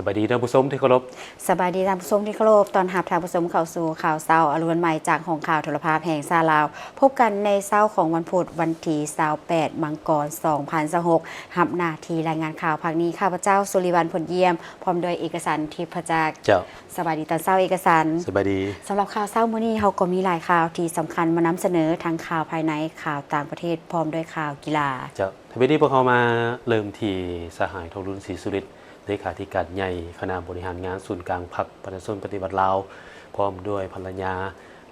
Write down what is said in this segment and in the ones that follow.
ສະບາຍດີທ່ານຜູ້ຊົມທີ່ເຄົາລົບ. ສະບາຍດີທ່ານຜູ້ຊົມທີ່ເຄົາລົບ. ຕ້ອນຮັບທ່ານຜູ້ຊົມເຂົ້າສູ່ຂ່າວເຊົ້າອາລຸນໃໝ່ ຈາກຫ້ອງຂ່າວໂທລະພາບແຫ່ງຊາດລາວ. ພົບກັນໃນເຊົ້າຂອງວັນພຸດ ວັນທີຊາວແປດ ມັງກອນ ສອງພັນຊາວຫົກ ຮັບໜ້າທີ່ລາຍງານຂ່າວພາກນີ້ ຂ້າພະເຈົ້າ ສຸລິວັນ ພົນຢ້ຽມ ພ້ອມດ້ວຍເອກະສັນ ທິບພະຈັກ. ເຈົ້າ. ສະບາຍດີຕອນເຊົ້າ ເອກະສັນ. ສະບາຍດີ. ສຳລັບຂ່າວເຊົ້າມື້ນີ້ ເຮົາກໍມີຫຼາຍຂ່າວທີ່ສຳຄັນມານຳສະເໜີ ທັງຂ່າວພາຍໃນ, ຂ່າວຕ່າງປະເທດ ພ້ອມດ້ວຍຂ່າວກິລາ. ເຈົ້າ. ທາງນີ້ພວກເຮົາມາເລີ່ມທີ່ສະຫາຍ ທອງລຸນ ສີສຸລິດ ເລຂາທິການໃຫຍ່ຄະນະບໍລິຫານງານສູນກາງພັກປະຊາຊົນປະຕິວັດລາວ ພ້ອມດ້ວຍພັນລະຍາ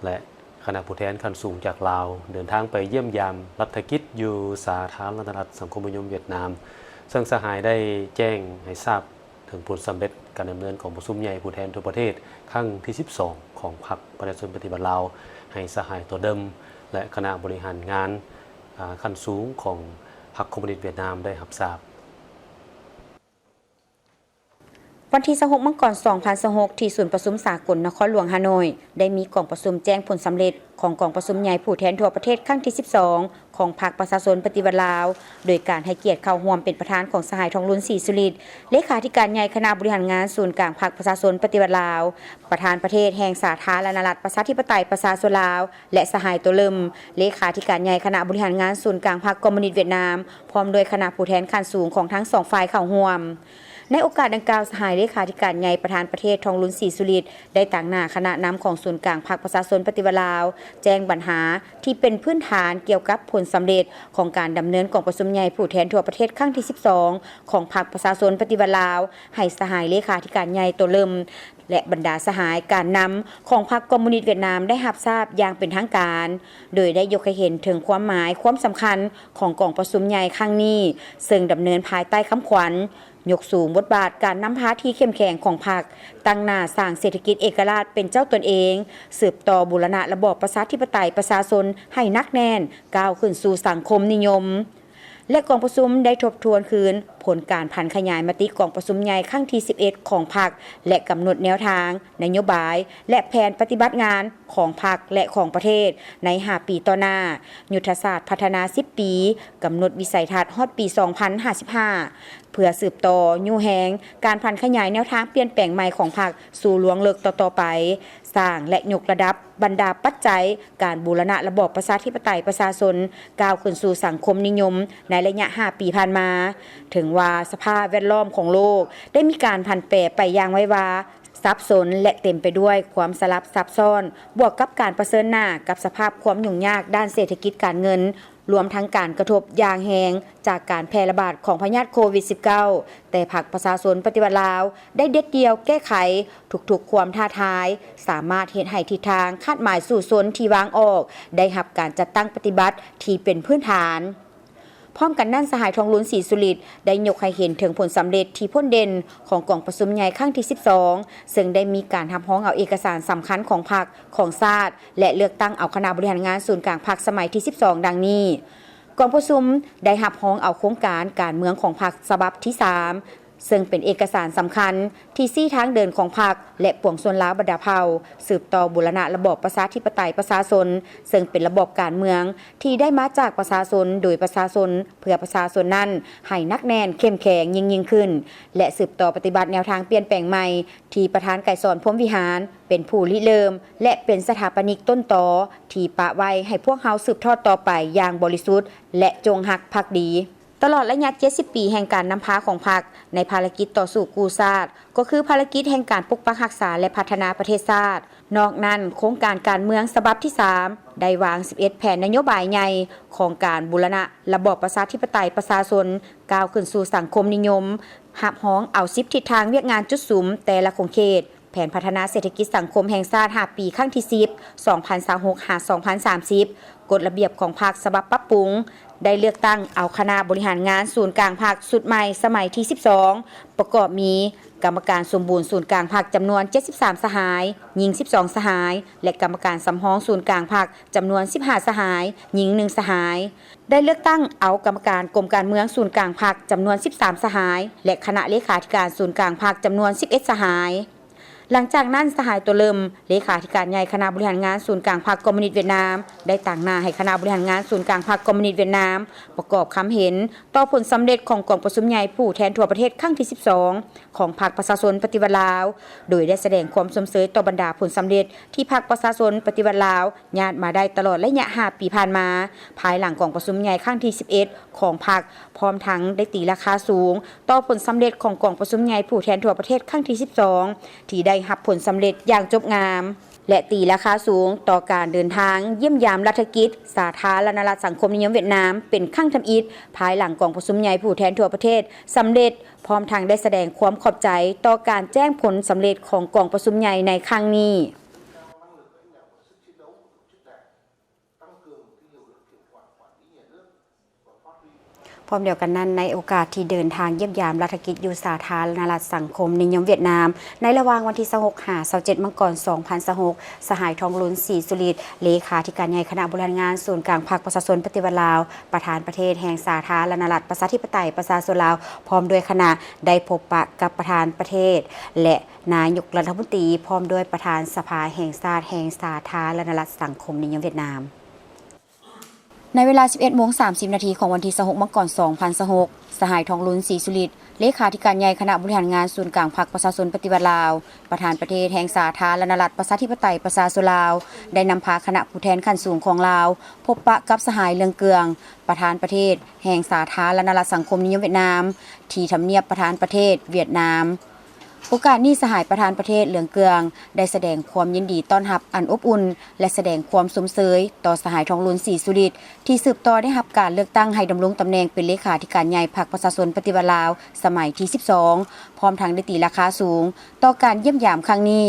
ແລະ ຄະນະຜູ້ແທນຂັ້ນສູງຈາກລາວ ເດີນທາງໄປຢ້ຽມຢາມລັດຖະກິດຢູ່ສາທາລະນະລັດສັງຄົມນິຍົມຫວຽດນາມ, ເຊິ່ງສະຫາຍໄດ້ແຈ້ງໃຫ້ຊາບເຖິງຜົນສຳເລັດການດຳເນີນກອງປະຊຸມໃຫຍ່ຜູ້ແທນທົ່ວປະເທດຄັ້ງທີສິບສອງ ຂອງພັກປະຊາຊົນປະຕິວັດລາວ ໃຫ້ສະຫາຍໂຕເດີມ ແລະ ຄະນະບໍລິຫານງານ ອາ ຂັ້ນສູງຂອງພັກຄອມມູນິດຫວຽດນາມໄດ້ຮັບຊາບ. ວັນທີຊາວຫົກ ມັງກອນ ສອງພັນຊາວຫົກ ທີ່ສູນປະຊຸມສາກົນນະຄອນຫຼວງຮ່າໂນ້ຍ ໄດ້ມີກອງປະຊຸມແຈ້ງຜົນສຳເລັດຂອງກອງປະຊຸມໃຫຍ່ຜູ້ແທນທົ່ວປະເທດຄັ້ງທີສິບສອງ ຂອງພັກປະຊາຊົນປະຕິວັດລາວ ໂດຍການໃຫ້ກຽດເຂົ້າຮ່ວມເປັນປະທານຂອງສະຫາຍ ທອງລຸນ ສີສຸລິດ ເລຂາທິການໃຫຍ່ຄະນະບໍລິຫານງານສູນກາງພັກປະຊາຊົນປະຕິວັດລາວ, ປະທານປະເທດແຫ່ງສາທາລະນະລັດປະຊາທິປະໄຕປະຊາຊົນລາວ ແລະ ສະຫາຍ ໂຕເລິມ ເລຂາທິການໃຫຍ່ຄະນະບໍລິຫານງານສູນກາງພັກຄອມມູນິດຫວຽດນາມ ພ້ອມດ້ວຍຄະນະຜູ້ແທນຂັ້ນສູງຂອງທັງສອງຝ່າຍເຂົ້າຮ່ວມ. ໃນໂອກາດດັ່ງກ່າວ, ສະຫາຍເລຂາທິການໃຫຍ່ປະທານປະເທດ ທອງລຸນ ສີສຸລິດ ໄດ້ຕາງໜ້າຄະນະນຳຂອງສູນກາງພັກປະຊາຊົນປະຕິວັດລາວ ແຈ້ງບັນຫາທີ່ເປັນພື້ນຖານກ່ຽວກັບຜົນສຳເລັດຂອງການດຳເນີນກອງປະຊຸມໃຫຍ່ຜູ້ແທນທົ່ວປະເທດຄັ້ງທີສິບສອງ ຂອງພັກປະຊາຊົນປະຕິວັດລາວ ໃຫ້ສະຫາຍເລຂາທິການໃຫຍ່ ໂຕເລິມ ແລະ ບັນດາສະຫາຍການນຳຂອງພັກຄອມມູນິດຫວຽດນາມໄດ້ຮັບຊາບຢ່າງເປັນທາງການ, ໂດຍໄດ້ຍົກໃຫ້ເຫັນເຖິງຄວາມໝາຍຄວາມສຳຄັນຂອງກອງປະຊຸມໃຫຍ່ຄັ້ງນີ້, ເຊິ່ງດຳເນີນພາຍໃຕ້ຄຳຂວັນ ຍົກສູງບົດບາດການນຳພາທີ່ເຂັ້ມແຂງຂອງພັກ, ຕັ້ງໜ້າສ້າງເສດຖະກິດເອກະລາດເປັນເຈົ້າຕົນເອງ, ສືບຕໍ່ບູລະນະລະບອບປະຊາທິປະໄຕປະຊາຊົນໃຫ້ໜັກແໜ້ນ, ກ້າວຂຶ້ນສູ່ສັງຄົມນິຍົມ. ແລະ ກອງປະຊຸມໄດ້ທົບທວນຄືນຜົນການຜັນຂະຫຍາຍມະຕິກອງປະຊຸມໃຫຍ່ຄັ້ງທີສິບເອັດ ຂອງພັກ ແລະ ກຳນົດແນວທາງ, ນະໂຍບາຍ ແລະ ແຜນປະຕິບັດງານຂອງພັກ ແລະ ຂອງປະເທດໃນຫ້າປີຕໍ່ໜ້າ, ຍຸດທະສາດພັດທະນາສິບປີ, ກຳນົດວິໄສທັດຮອດປີສອງພັນຫ້າສິບຫ້າ ເພື່ອສືບຕໍ່ຍູ້ແຮງການຜັນຂະຫຍາຍແນວທາງປ່ຽນແປງໃໝ່ຂອງພັກສູ່ລວງເລິກຕໍ່ໆໄປ, ສ້າງ ແລະ ຍົກລະດັບ ບັນດາປັດໄຈການບູລະນະລະບອບປະຊາທິປະໄຕປະຊາຊົນ ກ້າວຂຶ້ນສູ່ສັງຄົມນິຍົມໃນໄລຍະຫ້າປີຜ່ານມາ. ເຖິງວ່າສະພາບແວດລ້ອມຂອງໂລກໄດ້ມີການຜັນແປໄປຢ່າງໄວວາ, ສັບສົນ ແລະ ເຕັມໄປດ້ວຍຄວາມສະຫຼັບຊັບຊ້ອນ, ບວກກັບການປະເຊີນໜ້າກັບສະພາບຄວາມຫຍຸ້ງຍາກດ້ານເສດຖະກິດການເງິນ, ລວມທັງການກະທົບຢ່າງແຮງຈາກການແຜ່ລະບາດຂອງພະຍາດໂຄວິດສິບເກົ້າ, ແຕ່ພັກປະຊາຊົນປະຕິວັດລາວໄດ້ເດັດດ່ຽວແກ້ໄຂທຸກໆຄວາມທ້າທາຍ, ສາມາດເຮັດໃຫ້ທິດທາງຄາດໝາຍສູ້ຊົນທີ່ວາງອອກໄດ້ຮັບການຈັດຕັ້ງປະຕິບັດທີ່ເປັນພື້ນຖານ. ພ້ອມກັນນັ້ນ, ສະຫາຍ ທອງລຸນ ສີສຸລິດ ໄດ້ຍົກໃຫ້ເຫັນເຖິງຜົນສຳເລັດທີ່ພົ້ນເດັ່ນຂອງກອງປະຊຸມໃຫຍ່ຄັ້ງທີສິບສອງ ເຊິ່ງໄດ້ມີການຮັບຮອງເອົາເອກະສານສຳຄັນຂອງພັກ, ຂອງຊາດ ແລະ ເລືອກຕັ້ງເອົາຄະນະບໍລິຫານງານສູນກາງພັກສະໄໝທີສິບສອງ ດັ່ງນີ້. ກອງປະຊຸມໄດ້ຮັບຮອງເອົາໂຄງການການເມືອງຂອງພັກສະບັບທີສາມ ເຊິ່ງເປັນເອກະສານສຳຄັນທີ່ຊີ້ທາງເດີນຂອງພັກ ແລະ ປວງຊົນລາວບັນດາເຜົ່າ ສືບຕໍ່ບູລະນະລະບອບປະຊາທິປະໄຕປະຊາຊົນ, ເຊິ່ງເປັນລະບອບການເມືອງທີ່ໄດ້ມາຈາກປະຊາຊົນ, ໂດຍປະຊາຊົນ, ເພື່ອປະຊາຊົນນັ້ນ ໃຫ້ໜັກແໜ້ນ, ເຂັ້ມແຂງຍິ່ງໆຂຶ້ນ ແລະ ສືບຕໍ່ປະຕິບັດແນວທາງປ່ຽນແປງໃໝ່ ທີ່ປະທານໄກສອນ ພົມວິຫານ ເປັນຜູ້ລິເລີ່ມ ແລະ ເປັນສະຖາປະນິກຕົ້ນຕໍທີ່ປະໄວ້ໃຫ້ພວກເຮົາສືບທອດຕໍ່ໄປຢ່າງບໍລິສຸດ ແລະ ຈົງຮັກພັກດີ. ຕະຫຼອດໄລຍະເຈັດສິບປີແຫ່ງການນຳພາຂອງພັກໃນພາລະກິດຕໍ່ສູ້ກູ້ຊາດ ກໍຄືພາລະກິດແຫ່ງການປົກປັກຮັກສາ ແລະ ພັດທະນາປະເທດຊາດ. ນອກນັ້ນ, ໂຄງການການເມືອງສະບັບທີສາມ ໄດ້ວາງສິບເອັດແຜນນະໂຍບາຍໃຫຍ່ຂອງການບູລະນະລະບອບປະຊາທິປະໄຕປະຊາຊົນ ກ້າວຂຶ້ນສູ່ສັງຄົມນິຍົມ, ຮັບຮອງເອົາສິບທິດທາງວຽກງານຈຸດສຸມແຕ່ລະຂົງເຂດ, ແຜນພັດທະນາເສດຖະກິດສັງຄົມແຫ່ງຊາດຫ້າປີ ຄັ້ງທີສິບ ສອງພັນຊາວຫົກ ຫາ ສອງພັນສາມສິບ, ກົດລະບຽບຂອງພັກສະບັບປັບປຸງ, ໄດ້ເລືອກຕັ້ງເອົາຄະນະບໍລິຫານງານສູນກາງພັກຊຸດໃໝ່ສະໄໝທີສິບສອງ ປະກອບມີກຳມະການສົມບູນສູນກາງພັກຈຳນວນເຈັດສິບສາມສະຫາຍ, ຍິງສິບສອງສະຫາຍ ແລະ ກຳມະການສຳຮອງສູນກາງພັກຈຳນວນສິບຫ້າສະຫາຍ, ຍິງໜຶ່ງສະຫາຍ. ໄດ້ເລືອກຕັ້ງເອົາກຳມະການກົມການເມືອງສູນກາງພັກຈຳນວນສິບສາມສະຫາຍ ແລະ ຄະນະເລຂາທິການສູນກາງພັກຈຳນວນສິບເອັດສະຫາຍ. ຫຼັງຈາກນັ້ນ ສະຫາຍ ໂຕເລີມ ເລຂາທິການໃຫຍ່ຄະນະບໍລິຫານງານສູນກາງພັກຄອມມູນິດຫວຽດນາມ ໄດ້ຕາງໜ້າໃຫ້ຄະນະບໍລິຫານງານສູນກາງພັກຄອມມູນິດຫວຽດນາມ ປະກອບຄຳເຫັນຕໍ່ຜົນສຳເລັດຂອງກອງປະຊຸມໃຫຍ່ຜູ້ແທນທົ່ວປະເທດຄັ້ງທີສິບສອງ ຂອງພັກປະຊາຊົນປະຕິວັດລາວ ໂດຍໄດ້ສະແດງຄວາມຊົມເຊີຍຕໍ່ບັນດາຜົນສຳເລັດທີ່ພັກປະຊາຊົນປະຕິວັດລາວຍາດມາໄດ້ຕະຫຼອດໄລຍະຫ້າປີຜ່ານມາ ພາຍຫຼັງກອງປະຊຸມໃຫຍ່ຄັ້ງທີສິບເອັດ ຂອງພັກ ພ້ອມທັງໄດ້ຕີລາຄາສູງຕໍ່ຜົນສຳເລັດຂອງກອງປະຊຸມໃຫຍ່ຜູ້ແທນທົ່ວປະເທດຄັ້ງທີສິບສອງ ທີ່ໄດ້ຮັບຜົນສຳເລັດຢ່າງຈົບງາມ ແລະ ຕີລາຄາສູງຕໍ່ການເດີນທາງຢ້ຽມຢາມລັດຖະກິດສາທາລະນະລັດສັງຄົມນິຍົມຫວຽດນາມເປັນຄັ້ງທຳອິດ ພາຍຫຼັງກອງປະຊຸມໃຫຍ່ຜູ້ແທນທົ່ວປະເທດສຳເລັດ, ພ້ອມທັງໄດ້ສະແດງຄວາມຂອບໃຈຕໍ່ການແຈ້ງຜົນສຳເລັດຂອງກອງປະຊຸມໃຫຍ່ໃນຄັ້ງນີ້. ພ້ອມດຽວກັນນັ້ນ, ໃນໂອກາດທີ່ເດີນທາງຢ້ຽມຢາມລັດຖະກິດຢູ່ສາທາລະນະລັດສັງຄົມນິຍົມຫວຽດນາມ ໃນລະຫວ່າງວັນທີຊາວຫົກ ຫາ ຊາວເຈັດ ມັງກອນ ສອງພັນຊາວຫົກ, ສະຫາຍ ທອງລຸນ ສີສຸລິດ ເລຂາທິການໃຫຍ່ຄະນະບໍລິຫານງານສູນກາງພັກປະຊາຊົນປະຕິວັດລາວ, ປະທານປະເທດແຫ່ງສາທາລະນະລັດປະຊາທິປະໄຕປະຊາຊົນລາວ ພ້ອມດ້ວຍຄະນະ ໄດ້ພົບປະກັບປະທານປະເທດ ແລະ ນາຍົກລັດຖະມົນຕີ ພ້ອມດ້ວຍປະທານສະພາແຫ່ງຊາດແຫ່ງສາທາລະນະລັດສັງຄົມນິຍົມຫວຽດນາມ. ໃນເວລາ ສິບເອັດໂມງ ສາມສິບນາທີ ຂອງວັນທີຊາວຫົກ ມັງກອນ ສອງພັນຊາວຫົກ, ສະຫາຍ ທອງລຸນ ສີສຸລິດ ເລຂາທິການໃຫຍ່ຄະນະບໍລິຫານງານສູນກາງພັກປະຊາຊົນປະຕິວັດລາວ, ປະທານປະເທດແຫ່ງສາທາລະນະລັດປະຊາທິປະໄຕປະຊາຊົນລາວ ໄດ້ນຳພາຄະນະຜູ້ແທນຂັ້ນສູງຂອງລາວ ພົບປະກັບສະຫາຍ ເຫຼືອງເກືອງ ປະທານປະເທດແຫ່ງສາທາລະນະລັດສັງຄົມນິຍົມຫວຽດນາມ ທີ່ທຳນຽບປະທານປະເທດຫວຽດນາມ. ໂອກາດນີ້ ສະຫາຍປະທານປະເທດ ເຫຼືອງເກືອງ ໄດ້ສະແດງຄວາມຍິນດີຕ້ອນຮັບອັນອົບອຸ່ນ ແລະ ສະແດງຄວາມຊົມເຊີຍຕໍ່ສະຫາຍ ທອງລຸນ ສີສຸລິດ ທີ່ສືບຕໍ່ໄດ້ຮັບການເລືອກຕັ້ງໃຫ້ດຳລົງຕຳແໜ່ງເປັນເລຂາທິການໃຫຍ່ພັກປະຊາຊົນປະຕິວັດລາວ ສະໄໝທີສິບສອງ ພ້ອມທັງໄດ້ຕີລາຄາສູງຕໍ່ການຢ້ຽມຢາມຄັ້ງນີ້,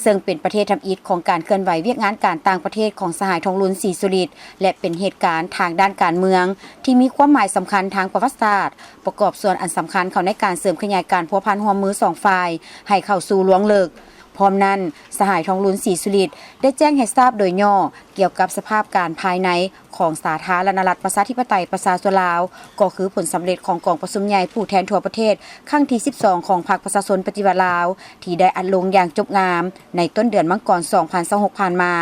ເຊິ່ງເປັນປະເທດທຳອິດຂອງການເຄື່ອນໄຫວວຽກງານການຕ່າງປະເທດຂອງສະຫາຍ ທອງລຸນ ສີສຸລິດ ແລະ ເປັນເຫດການທາງດ້ານການເມືອງທີ່ມີຄວາມໝາຍສຳຄັນທາງປະຫວັດສາດ ປະກອບສ່ວນອັນສຳຄັນເຂົ້າໃນການເສີມຂະຫຍາຍການພົວພັນຮ່ວມມືສອງຝ່າຍໃຫ້ເຂົ້າສູ່ລວງເລິກ. ພ້ອມນັ້ນ, ສະຫາຍ ທອງລຸນ ສີສຸລິດ ໄດ້ແຈ້ງໃຫ້ຊາບໂດຍຫຍໍ້ກ່ຽວກັບສະພາບການພາຍໃນຂອງສາທາລະນະລັດປະຊາທິປະໄຕປະຊາຊົນລາວ, ກໍຄືຜົນສຳເລັດຂອງກອງປະຊຸມໃຫຍ່ຜູ້ແທນທົ່ວປະເທດຄັ້ງທີສິບສອງ ຂອງພັກປະຊາຊົນປະຕິວັດລາວ ທີ່ໄດ້ອັດລົງຢ່າງຈົບງາມໃນຕົ້ນເດືອນມັງກອນ ສອງພັນຊາວຫົກ ຜ່ານມາ,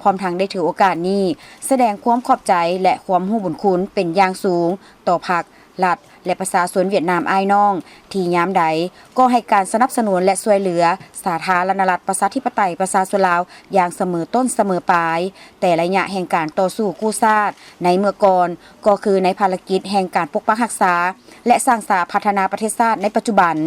ພ້ອມທັງໄດ້ຖືໂອກາດນີ້ສະແດງຄວາມຂອບໃຈ ແລະ ຄວາມຮູ້ບຸນຄຸນເປັນຢ່າງສູງຕໍ່ພັກ, ລັດ ແລະ ປະຊາຊົນຫວຽດນາມອ້າຍນ້ອງ ທີ່ຍາມໃດກໍໃຫ້ການສະໜັບສະໜູນ ແລະ ຊ່ວຍເຫຼືອສາທາລະນະລັດປະຊາທິປະໄຕປະຊາຊົນລາວຢ່າງສະເໝີຕົ້ນສະເໝີປາຍ, ແຕ່ໄລຍະແຫ່ງການຕໍ່ສູ້ກູ້ຊາດໃນເມື່ອກ່ອນ ກໍຄືໃນພາລະກິດແຫ່ງການປົກປັກຮັກສາ ແລະ ສ້າງສາພັດທະນາປະເທດຊາດໃນປັດຈຸບັນ.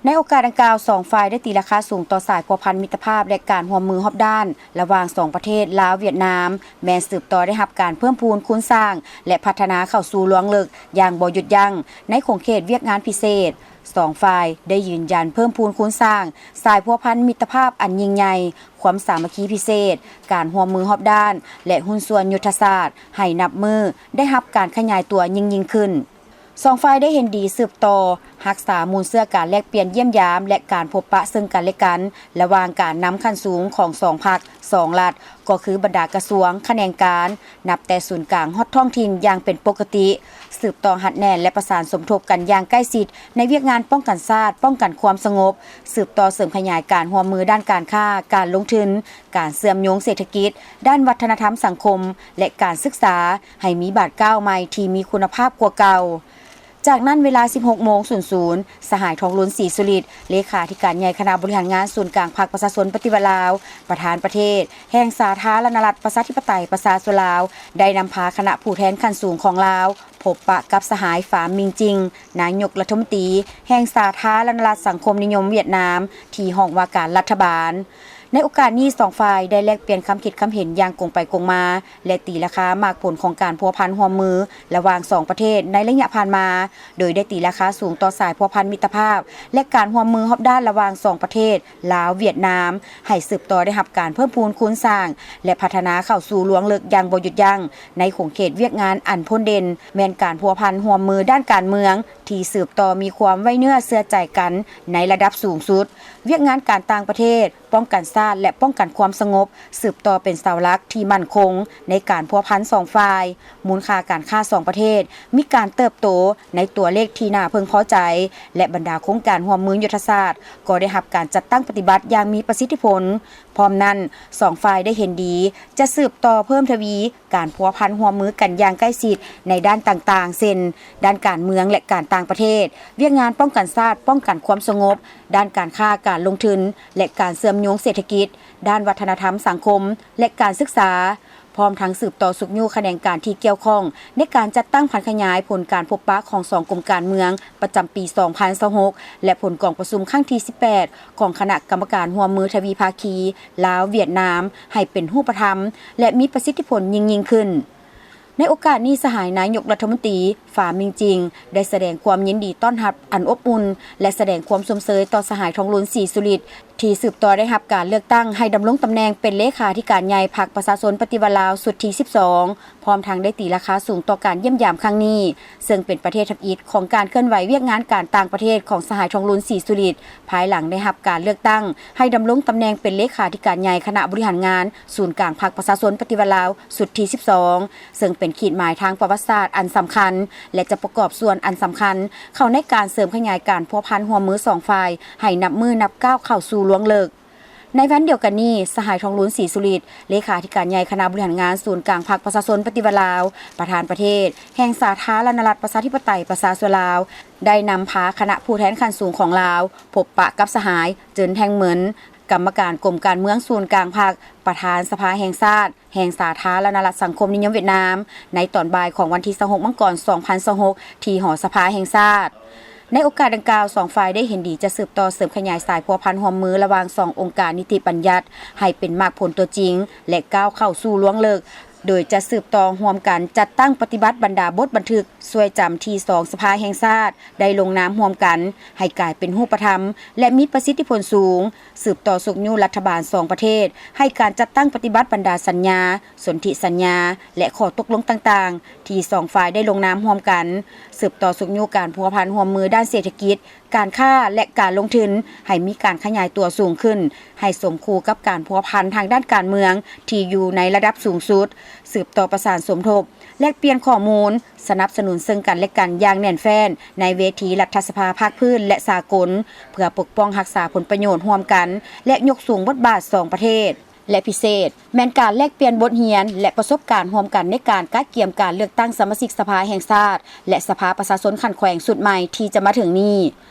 ໃນໂອກາດດັ່ງກ່າວ, ສອງຝ່າຍໄດ້ຕີລາຄາສູງຕໍ່ສາຍພົວພັນມິດຕະພາບ ແລະ ການຮ່ວມມືຮອບດ້ານລະຫວ່າງສອງປະເທດ ລາວ-ຫວຽດນາມ ແມ່ນສືບຕໍ່ໄດ້ຮັບການເພີ່ມພູນຄູນສ້າງ ແລະ ພັດທະນາເຂົ້າສູ່ລວງເລິກຢ່າງບໍ່ຢຸດຢັ້ງໃນຂົງເຂດວຽກງານພິເສດ. ສອງຝ່າຍໄດ້ຢືນຢັນເພີ່ມພູນຄູນສ້າງສາຍພົວພັນມິດຕະພາບອັນຍິ່ງໃຫຍ່, ຄວາມສາມັກຄີພິເສດ, ການຮ່ວມມືຮອບດ້ານ ແລະ ຫຸ້ນສ່ວນຍຸດທະສາດໃຫ້ນັບມື້ໄດ້ຮັບການຂະຫຍາຍຕົວຍິ່ງໆຂຶ້ນ. ສອງຝ່າຍໄດ້ເຫັນດີສືບຕໍ່ຮັກສາມູນເຊື້ອການແລກປ່ຽນຢ້ຽມຢາມ ແລະ ການພົບປະເຊິ່ງກັນແລະກັນ ລະຫວ່າງການນຳຂັ້ນສູງຂອງສອງພັກ, ສອງລັດ, ກໍຄືບັນດາກະຊວງ, ຂະແໜງການ, ນັບແຕ່ສູນກາງຮອດທ້ອງຖິ່ນຢ່າງເປັນປົກກະຕິ, ສືບຕໍ່ຮັດແໜ້ນ ແລະ ປະສານສົມທົບກັນຢ່າງໃກ້ຊິດໃນວຽກງານປ້ອງກັນຊາດ, ປ້ອງກັນຄວາມສະຫງົບ, ສືບຕໍ່ເສີມຂະຫຍາຍການຮ່ວມມືດ້ານການຄ້າ, ການລົງທຶນ, ການເຊື່ອມໂຍງເສດຖະກິດ, ດ້ານວັດທະນະທຳສັງຄົມ ແລະ ການສຶກສາ ໃຫ້ມີບາດກ້າວໃໝ່ທີ່ມີຄຸນນະພາບກວ່າເກົ່າ. ຈາກນັ້ນເວລາ ສິບຫົກໂມງສູນສູນ ສະຫາຍ ທອງລຸນ ສີສຸລິດ ເລຂາທິການໃຫຍ່ຄະນະບໍລິຫານງານສູນກາງພັກປະຊາຊົນປະຕິວັດລາວ, ປະທານປະເທດແຫ່ງສາທາລະນະລັດປະຊາທິປະໄຕປະຊາຊົນລາວ ໄດ້ນຳພາຄະນະຜູ້ແທນຂັ້ນສູງຂອງລາວ ພົບປະກັບສະຫາຍ ຟາມ ມິງຈິງ ນາຍົກລັດຖະມົນຕີແຫ່ງສາທາລະນະລັດສັງຄົມນິຍົມຫວຽດນາມ ທີ່ຫ້ອງວ່າການລັດຖະບານ. ໃນໂອກາດນີ້ ສອງຝ່າຍໄດ້ແລກປ່ຽນຄຳຄິດຄຳເຫັນຢ່າງກົງໄປກົງມາ ແລະ ຕີລາຄາໝາກຜົນຂອງການພົວພັນຮ່ວມມືລະຫວ່າງສອງປະເທດໃນໄລຍະຜ່ານມາ, ໂດຍໄດ້ຕີລາຄາສູງຕໍ່ສາຍພົວພັນມິດຕະພາບ ແລະ ການຮ່ວມມືຮອບດ້ານລະຫວ່າງສອງປະເທດ ລາວ ຫວຽດນາມ ໃຫ້ສືບຕໍ່ໄດ້ຮັບການເພີ່ມພູນຄູນສ້າງ ແລະ ພັດທະນາເຂົ້າສູ່ລວງເລິກຢ່າງບໍ່ຢຸດຢັ້ງ ໃນຂົງເຂດວຽກງານອັນໂພດເດັ່ນ ແມ່ນການພົວພັນຮ່ວມມືດ້ານການເມືອງ ທີ່ສືບຕໍ່ມີຄວາມໄວ້ເນື້ອເຊື່ອໃຈກັນໃນລະດັບສູງສຸດ. ວຽກງານການຕ່າງປະເທດ, ປ້ອງກັນຊາດ ແລະ ປ້ອງກັນຄວາມສະຫງົບ ສືບຕໍ່ເປັນເສົາຫຼັກທີ່ໝັ້ນຄົງໃນການພົວພັນສອງຝ່າຍ. ມູນຄ່າການຄ້າສອງປະເທດມີການເຕີບໂຕໃນຕົວເລກທີ່ໜ້າເພິ່ງພໍໃຈ ແລະ ບັນດາໂຄງການຮ່ວມມືຍຸດທະສາດກໍໄດ້ຮັບການຈັດຕັ້ງປະຕິບັດຢ່າງມີປະສິດທິຜົນ. ພ້ອມນັ້ນ, ສອງຝ່າຍໄດ້ເຫັນດີຈະສືບຕໍ່ເພີ່ມທະວີການພົວພັນຮ່ວມມືກັນຢ່າງໃກ້ຊິດໃນດ້ານຕ່າງໆ ເຊັ່ນ ດ້ານການເມືອງ ແລະ ການຕ່າງປະເທດ, ວຽກງານປ້ອງກັນຊາດ, ປ້ອງກັນຄວາມສະຫງົບ, ດ້ານການຄ້າ, ການລົງທຶນ ແລະ ການເຊື່ອມໂຍງເສດຖະກິດ, ດ້ານວັດທະນະທຳ, ສັງຄົມ ແລະ ການສຶກສາ, ພ້ອມທັງສືບຕໍ່ຊຸກຍູ້ຂະແໜງການທີ່ກ່ຽວຂ້ອງໃນການຈັດຕັ້ງຜັນຂະຫຍາຍຜົນການພົບປະຂອງສອງກົມການເມືອງປະຈຳປີສອງພັນຊາວຫົກ ແລະ ຜົນກອງປະຊຸມຄັ້ງທີສິບແປດ ຂອງຄະນະກຳມະການຮ່ວມມືທະວີພາຄີລາວ-ຫວຽດນາມ ໃຫ້ເປັນຮູບປະທຳ ແລະ ມີປະສິດທິຜົນຍິ່ງໆຂຶ້ນ. ໃນໂອກາດນີ້, ສະຫາຍນາຍົກລັດຖະມົນຕີ ຟ້າມິງຈິງ ໄດ້ສະແດງຄວາມຍິນດີຕ້ອນຮັບອັນອົບອຸ່ນ ແລະ ສະແດງຄວາມຊົມເຊີຍຕໍ່ສະຫາຍ ທອງລຸນ ສີສຸລິດ ທີ່ສືບຕໍ່ໄດ້ຮັບການເລືອກຕັ້ງໃຫ້ດຳລົງຕຳແໜ່ງເປັນເລຂາທິການໃຫຍ່ພັກປະຊາຊົນປະຕິວັດລາວຊຸດທີສິບສອງ ພ້ອມທັງໄດ້ຕີລາຄາສູງຕໍ່ການຢ້ຽມຢາມຄັ້ງນີ້, ເຊິ່ງເປັນປະເທດທຳອິດຂອງການເຄື່ອນໄຫວວຽກງານການຕ່າງປະເທດຂອງສະຫາຍ ທອງລຸນ ສີສຸລິດ ພາຍຫຼັງໄດ້ຮັບການເລືອກຕັ້ງໃຫ້ດຳລົງຕຳແໜ່ງເປັນເລຂາທິການໃຫຍ່ຄະນະບໍລິຫານງານສູນກາງພັກປະຊາຊົນປະຕິວັດລາວຊຸດທີສິບສອງ ເຊິ່ງເປັນຂີດໝາຍທາງປະຫວັດສາດອັນສຳຄັນ ແລະ ຈະປະກອບສ່ວນອັນສຳຄັນເຂົ້າໃນການເສີມຂະຫຍາຍການພົວພັນຮ່ວມມືສອງຝ່າຍໃຫ້ນັບມື້ນັບກ້າວເຂົ້າສູ່ລວງເລິກ. ໃນວັນດຽວກັນນີ້, ສະຫາຍ ທອງລຸນ ສີສຸລິດ ເລຂາທິການໃຫຍ່ຄະນະບໍລິຫານງານສູນກາງພັກປະຊາຊົນປະຕິວັດລາວ, ປະທານປະເທດແຫ່ງສາທາລະນະລັດປະຊາທິປະໄຕປະຊາຊົນລາວ ໄດ້ນຳພາຄະນະຜູ້ແທນຂັ້ນສູງຂອງລາວ ພົບປະກັບສະຫາຍ ເຈີນ ແທງເໝິນ ກຳມະການກົມການເມືອງສູນກາງພັກ, ປະທານສະພາແຫ່ງຊາດແຫ່ງສາທາລະນະລັດສັງຄົມນິຍົມຫວຽດນາມ ໃນຕອນບ່າຍຂອງວັນທີຊາວຫົກ ມັງກອນ ສອງພັນຊາວຫົກ ທີ່ຫໍສະພາແຫ່ງຊາດ. ໃນໂອກາດດັ່ງກ່າວ, ສອງຝ່າຍໄດ້ເຫັນດີຈະສືບຕໍ່ເສີມຂະຫຍາຍສາຍພົວພັນຮ່ວມມືລະຫວ່າງສອງອົງການນິຕິບັນຍັດໃຫ້ເປັນໝາກຜົນຕົວຈິງ ແລະ ກ້າວເຂົ້າສູ່ລວງເລິກ, ໂດຍຈະສືບຕໍ່ຮ່ວມກັນຈັດຕັ້ງປະຕິບັດບັນດາບົດບັນທຶກ ຊ່ວຍຈຳທີ່ສອງສະພາແຫ່ງຊາດໄດ້ລົງນາມຮ່ວມກັນ ໃຫ້ກາຍເປັນຮູບປະທຳ ແລະ ມີປະສິດທິຜົນສູງ, ສືບຕໍ່ຊຸກຍູ້ລັດຖະບານສອງປະເທດ ໃຫ້ການຈັດຕັ້ງປະຕິບັດບັນດາສັນຍາ, ສົນທິສັນຍາ ແລະ ຂໍ້ຕົກລົງຕ່າງໆ ທີ່ສອງຝ່າຍໄດ້ລົງນາມຮ່ວມກັນ, ສືບຕໍ່ຊຸກຍູ້ການພົວພັນຮ່ວມມືດ້ານເສດຖະກິດ, ການຄ້າ ແລະ ການລົງທຶນ ໃຫ້ມີການຂະຫຍາຍຕົວສູງຂຶ້ນ ໃຫ້ສົມຄູ່ກັບການພົວພັນທາງດ້ານການເມືອງທີ່ຢູ່ໃນລະດັບສູງສຸດ, ສືບຕໍ່ປະສານສົມທົບ, ແລກປ່ຽນຂໍ້ມູນ, ສະໜັບສະໜູນເຊິ່ງກັນແລະກັນຢ່າງແໜ້ນແຟ້ນໃນເວທີລັດຖະສະພາພາກພື້ນ ແລະ ສາກົນ, ເພື່ອປົກປ້ອງຮັກສາຜົນປະໂຫຍດຮ່ວມກັນ ແລະ ຍົກສູງບົດບາດສອງປະເທດ ແລະ ພິເສດແມ່ນການແລກປ່ຽນບົດຮຽນ ແລະ ປະສົບການຮ່ວມກັນໃນການກະກຽມການເລືອກຕັ້ງສະມາຊິກສະພາແຫ່ງຊາດ ແລະ ສະພາປະຊາຊົນຂັ້ນແຂວງຊຸດໃໝ່ທີ່ຈະມາເຖິງນີ້.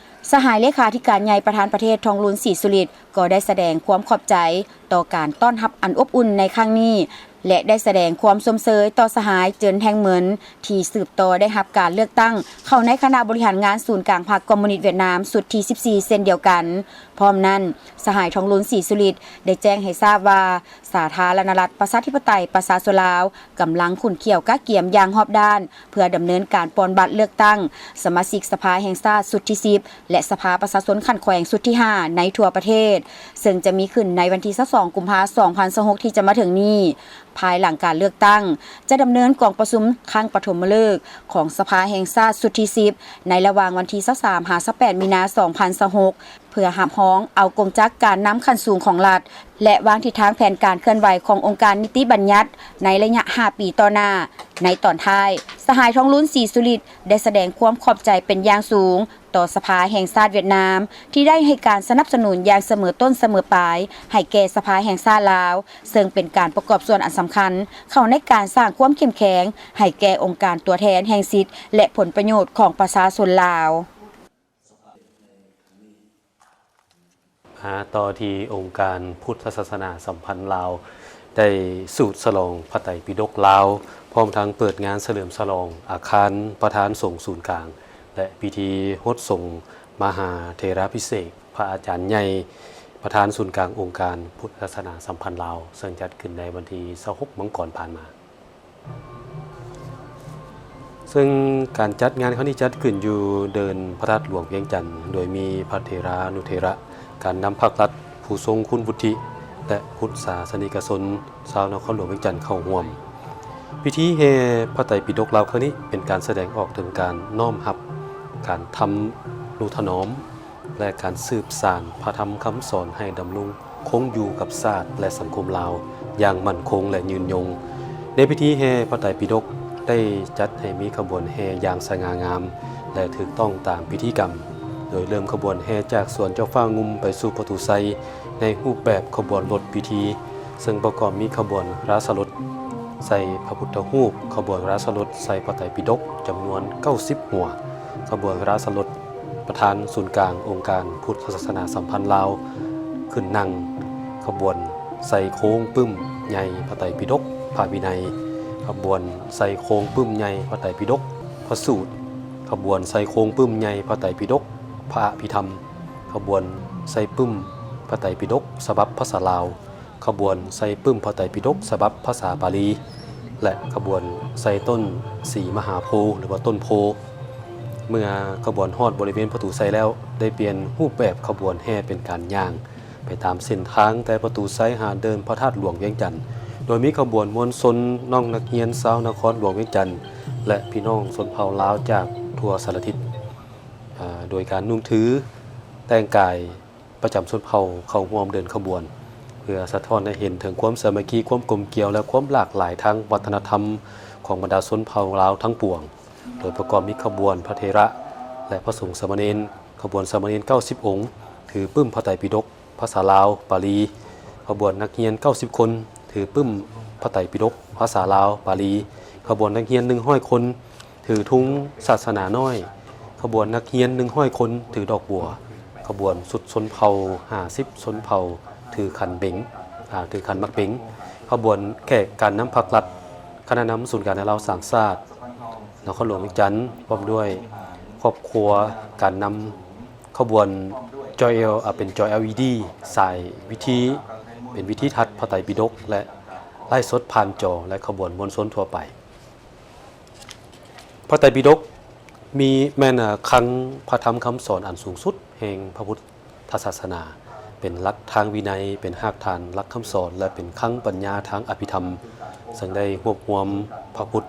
ສະຫາຍເລຂາທິການໃຫຍ່ປະທານປະເທດ ທອງລຸນ ສີສຸລິດ ກໍໄດ້ສະແດງຄວາມຂອບໃຈຕໍ່ການຕ້ອນຮັບອັນອົບອຸ່ນໃນຄັ້ງນີ້ ແລະ ໄດ້ສະແດງຄວາມຊົມເຊີຍຕໍ່ສະຫາຍ ເຈີນ ແທງເໝິນ ທີ່ສືບຕໍ່ໄດ້ຮັບການເລືອກຕັ້ງເຂົ້າໃນຄະນະບໍລິຫານງານສູນກາງພັກຄອມມູນິດຫວຽດນາມຊຸດທີສິບສີ່ ເຊັ່ນດຽວກັນ. ພ້ອມນັ້ນ, ສະຫາຍ ທອງລຸນ ສີສຸລິດ ໄດ້ແຈ້ງໃຫ້ຊາບວ່າ ສາທາລະນະລັດປະຊາທິປະໄຕປະຊາຊົນລາວ ກຳລັງຂຸ້ນຂ້ຽວກະກຽມຢ່າງຮອບດ້ານ ເພື່ອດຳເນີນການປ່ອນບັດເລືອກຕັ້ງສະມາຊິກສະພາແຫ່ງຊາດຊຸດທີສິບ ແລະ ສະພາປະຊາຊົນຂັ້ນແຂວງຊຸດທີຫ້າໃນທົ່ວປະເທດ, ເຊິ່ງຈະມີຂຶ້ນໃນວັນທີຊາວສອງ ກຸມພາ ສອງພັນຊາວຫົກ ທີ່ຈະມາເຖິງນີ້. ພາຍຫຼັງການເລືອກຕັ້ງ, ຈະດຳເນີນກອງປະຊຸມຄັ້ງປະຖົມມະເລີກຂອງສະພາແຫ່ງຊາດຊຸດທີສິບ ໃນລະຫວ່າງວັນທີຊາວສາມ ຫາ ຊາວແປດ ມີນາ ສອງພັນຊາວຫົກ ເພື່ອຮັບຮອງເອົາກົງຈັກການນຳຂັ້ນສູງຂອງລັດ ແລະ ວາງທິດທາງແຜນການເຄື່ອນໄຫວຂອງອົງການນິຕິບັນຍັດໃນໄລຍະຫ້າປີຕໍ່ໜ້າ. ໃນຕອນທ້າຍ, ສະຫາຍ ທອງລຸນ ສີສຸລິດ ໄດ້ສະແດງຄວາມຂອບໃຈເປັນຢ່າງສູງຕໍ່ສະພາແຫ່ງຊາດຫວຽດນາມ ທີ່ໄດ້ໃຫ້ການສະໜັບສະໜູນຢ່າງສະເໝີຕົ້ນສະເໝີປາຍໃຫ້ແກ່ສະພາແຫ່ງຊາດລາວ, ເຊິ່ງເປັນການປະກອບສ່ວນອັນສຳຄັນເຂົ້າໃນການສ້າງຄວາມເຂັ້ມແຂງໃຫ້ແກ່ອົງການຕົວແທນແຫ່ງສິດ ແລະ ຜົນປະໂຫຍດຂອງປະຊາຊົນລາວ. ຫາຕໍ່ທີ່ອົງການພຸດທະສາສະໜາສຳພັນລາວ ໄດ້ສູດສະຫຼອງພະໄຕປິດົກລາວ, ພ້ອມທັງເປີດງານສະເຫຼີມສະຫຼອງອາຄານປະທານສົງສູນກາງ ແລະ ພິທີຫົດສົງມະຫາເຖລາພິເສກພະອາຈານໃຫຍ່ ປະທານສູນກາງອົງການພຸດທະສາສະໜາສຳພັນລາວ, ເຊິ່ງຈັດຂຶ້ນໃນວັນທີຊາວຫົກ ມັງກອນຜ່ານມາ. ເຊິ່ງການຈັດງານຄັ້ງນີ້ຈັດຂຶ້ນຢູ່ເດີ່ນພະທາດຫຼວງວຽງຈັນ, ໂດຍມີພະເຖລານຸເຖລະ, ການນຳພາກລັດ, ຜູ້ຊົງຄຸນວຸດທິ ແລະ ພຸດສາສະນິກະຊົນຊາວນະຄອນຫຼວງວຽງຈັນເຂົ້າຮ່ວມ. ພິທີແຫ່ພະໄຕປິດົກລາວຄັ້ງນີ້ ເປັນການສະແດງອອກເຖິງການນ້ອມຮັບການທຳນຸຖະໜອມ ແລະ ການສືບສານພະທຳຄຳສອນໃຫ້ດຳລົງຄົງຢູ່ກັບຊາດ ແລະ ສັງຄົມລາວຢ່າງໝັ້ນຄົງ ແລະ ຍືນຍົງ. ໃນພິທີແຫ່ພະໄຕປິດົກໄດ້ຈັດໃຫ້ມີຂະບວນແຫ່ຢ່າງສະຫງ່າງາມ ແລະ ຖືກຕ້ອງຕາມພິທີກຳ, ໂດຍເລີ່ມຂະບວນແຫ່ຈາກສວນເຈົ້າຟ້າງຸ່ມໄປສູ່ປະຕູໄຊ ໃນຮູບແບບຂະບວນລົດພິທີ, ເຊິ່ງປະກອບມີຂະບວນລາຊະລົດໃສ່ພະພຸດທະຮູບ, ຂະບວນລາຊະລົດໃສ່ພະໄຕປິດົກຈຳນວນເກົ້າສິບຫົວ, ຂະບວນລາຊະລົດ ປະທານສູນກາງອົງການພຸດທະສາສະໜາສຳພັນລາວ ຂຶ້ນນັ່ງ, ຂະບວນໃສ່ໂຄງປຶ້ມໃຫຍ່ພະໄຕປິດົກພະວິໄນ, ຂະບວນໃສ່ໂຄງປຶ້ມໃຫຍ່ພະໄຕປິດົກພະສູດ, ຂະບວນໃສ່ໂຄງປຶ້ມໃຫຍ່ພະໄຕປິດົກພະອະພິທຳ, ຂະບວນໃສ່ປຶ້ມພະໄຕປິດົກສະບັບພາສາລາວ, ຂະບວນໃສ່ປຶ້ມພະໄຕປິດົກສະບັບພາສາບາລີ ແລະ ຂະບວນໃສ່ຕົ້ນສີມະຫາໂພ ຫຼືວ່າຕົ້ນໂພ. ເມື່ອຂະບວນຮອດບໍລິເວນປະຕູໄຊແລ້ວ ໄດ້ປ່ຽນຮູບແບບຂະບວນແຫ່ເປັນການຍ່າງໄປຕາມເສັ້ນທາງແຕ່ປະຕູໄຊຫາເດີ່ນພະທາດຫຼວງວຽງຈັນ, ໂດຍມີຂະບວນມວນຊົນນ້ອງນັກຮຽນຊາວນະຄອນຫຼວງວຽງຈັນ ແລະ ພີ່ນ້ອງຊົນເຜົ່າລາວຈາກທົ່ວສາລະທິດ, ອາ, ໂດຍການນຸ່ງຖືແຕ່ງກາຍ ປະຈຳຊົນເຜົ່າເຂົ້າຮ່ວມເດີນຂະບວນ ເພື່ອສະທ້ອນໃຫ້ເຫັນເຖິງຄວາມສາມັກຄີ, ຄວາມກົມກຽວ ແລະ ຄວາມຫຼາກຫຼາຍທາງວັດທະນະທຳຂອງບັນດາຊົນເຜົ່າລາວທັງປວງ, ໂດຍປະກອບມີຂະບວນພະເຖລະ ແລະ ພະສົງສາມະເນນ, ຂະບວນສາມະເນນເກົ້າສິບອົງ ຖືປຶ້ມພະໄຕປິດົກພາສາລາວ-ບາລີ, ຂະບວນນັກຮຽນເກົ້າສິບຄົນ ຖືປຶ້ມພະໄຕປິດົກພາສາລາວ-ບາລີ, ຂະບວນນັກຮຽນໜຶ່ງຮ້ອຍຄົນ ຖືທຸງສາສະໜານ້ອຍ, ຂະບວນນັກຮຽນໜຶ່ງຮ້ອຍຄົນຖືດອກບົວ, ຂະບວນຊຸດຊົນເຜົ່າຫ້າສິບຊົນເຜົ່າຖືຂັນເບັງ, ອາ, ຖືຂັນໝາກເບັງ, ຂະບວນແຂກການນຳພັກລັດ, ຄະນະນຳສູນກາງລາວສ້າງຊາດ ນະຄອນຫຼວງວຽງຈັນ ພ້ອມດ້ວຍຄອບຄົວການນຳ, ຂະບວນຈອແອວ, ອາ, ເປັນຈອ ແອລອີດີ ສາຍວິທີ, ເປັນວິທີທັດພະໄຕປິດົກ ແລະ ໄລຟ໌ສົດຜ່ານຈໍ ແລະ ຂະບວນມວນຊົນທົ່ວໄປ. ພະໄຕປິດົກມີແມ່ນ, ເອີ່, ຄັງພະທຳຄຳສອນອັນສູງສຸດແຫ່ງພະພຸດທະສາສະໜາ, ເປັນຫຼັກທາງວິໄນ, ເປັນຮາກຖານຫຼັກຄຳສອນ ແລະ ເປັນຄັງປັນຍາທາງອະພິທຳ, ເຊິ່ງໄດ້ຮວບຮວມພະພຸດ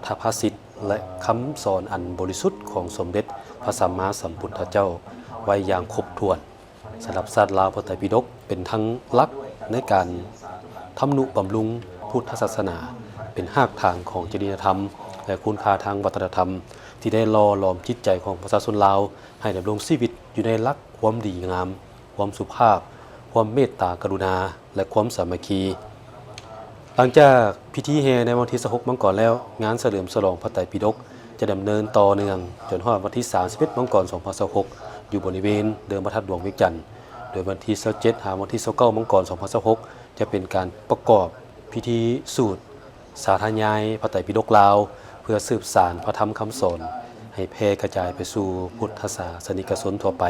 ທະພາສິດ ແລະ ຄຳສອນອັນບໍລິສຸດຂອງສົມເດັດພະສຳມາສຳພຸດທະເຈົ້າໄວ້ຢ່າງຄົບຖ້ວນ. ສຳລັບຊາດລາວ, ພະໄຕປິດົກເປັນທັງຫຼັກໃນການທຳນຸບຳລຸງພຸດທະສາສະໜາ, ເປັນຮາກຖານຂອງຈະລິຍະທຳ ແລະ ຄຸນຄ່າທາງວັດທະນະທຳ ທີ່ໄດ້ຫຼໍ່ຫຼອມຈິດໃຈຂອງປະຊາຊົນລາວ ໃຫ້ດຳລົງຊີວິດຢູ່ໃນຫຼັກຄວາມດີງາມ, ຄວາມສຸພາບ, ຄວາມເມດຕາກະລຸນາ ແລະ ຄວາມສາມັກຄີ. ຫຼັງຈາກພິທີແຫ່ໃນວັນທີຊາວຫົກມັງກອນແລ້ວ, ງານສະເຫຼີມສະຫຼອງພະໄຕປິດົກຈະດຳເນີນຕໍ່ເນື່ອງຈົນຮອດວັນທີສາມສິບເອັດມັງກອນສອງພັນຊາວຫົກ ຢູ່ບໍລິເວນເດີ່ນພະທາດຫຼວງວຽງຈັນ, ໂດຍວັນທີຊາວເຈັດຫາວັນທີຊາວເກົ້າມັງກອນສອງພັນຊາວຫົກ ຈະເປັນການປະກອບພິທີສູດສາທະຍາຍພະໄຕປິດົກລາວ ເພື່ອສືບສານພະທຳຄຳສອນໃຫ້ແຜ່ກະຈາຍໄປສູ່ພຸດທະສາສະນິກະຊົນທົ່ວໄປ.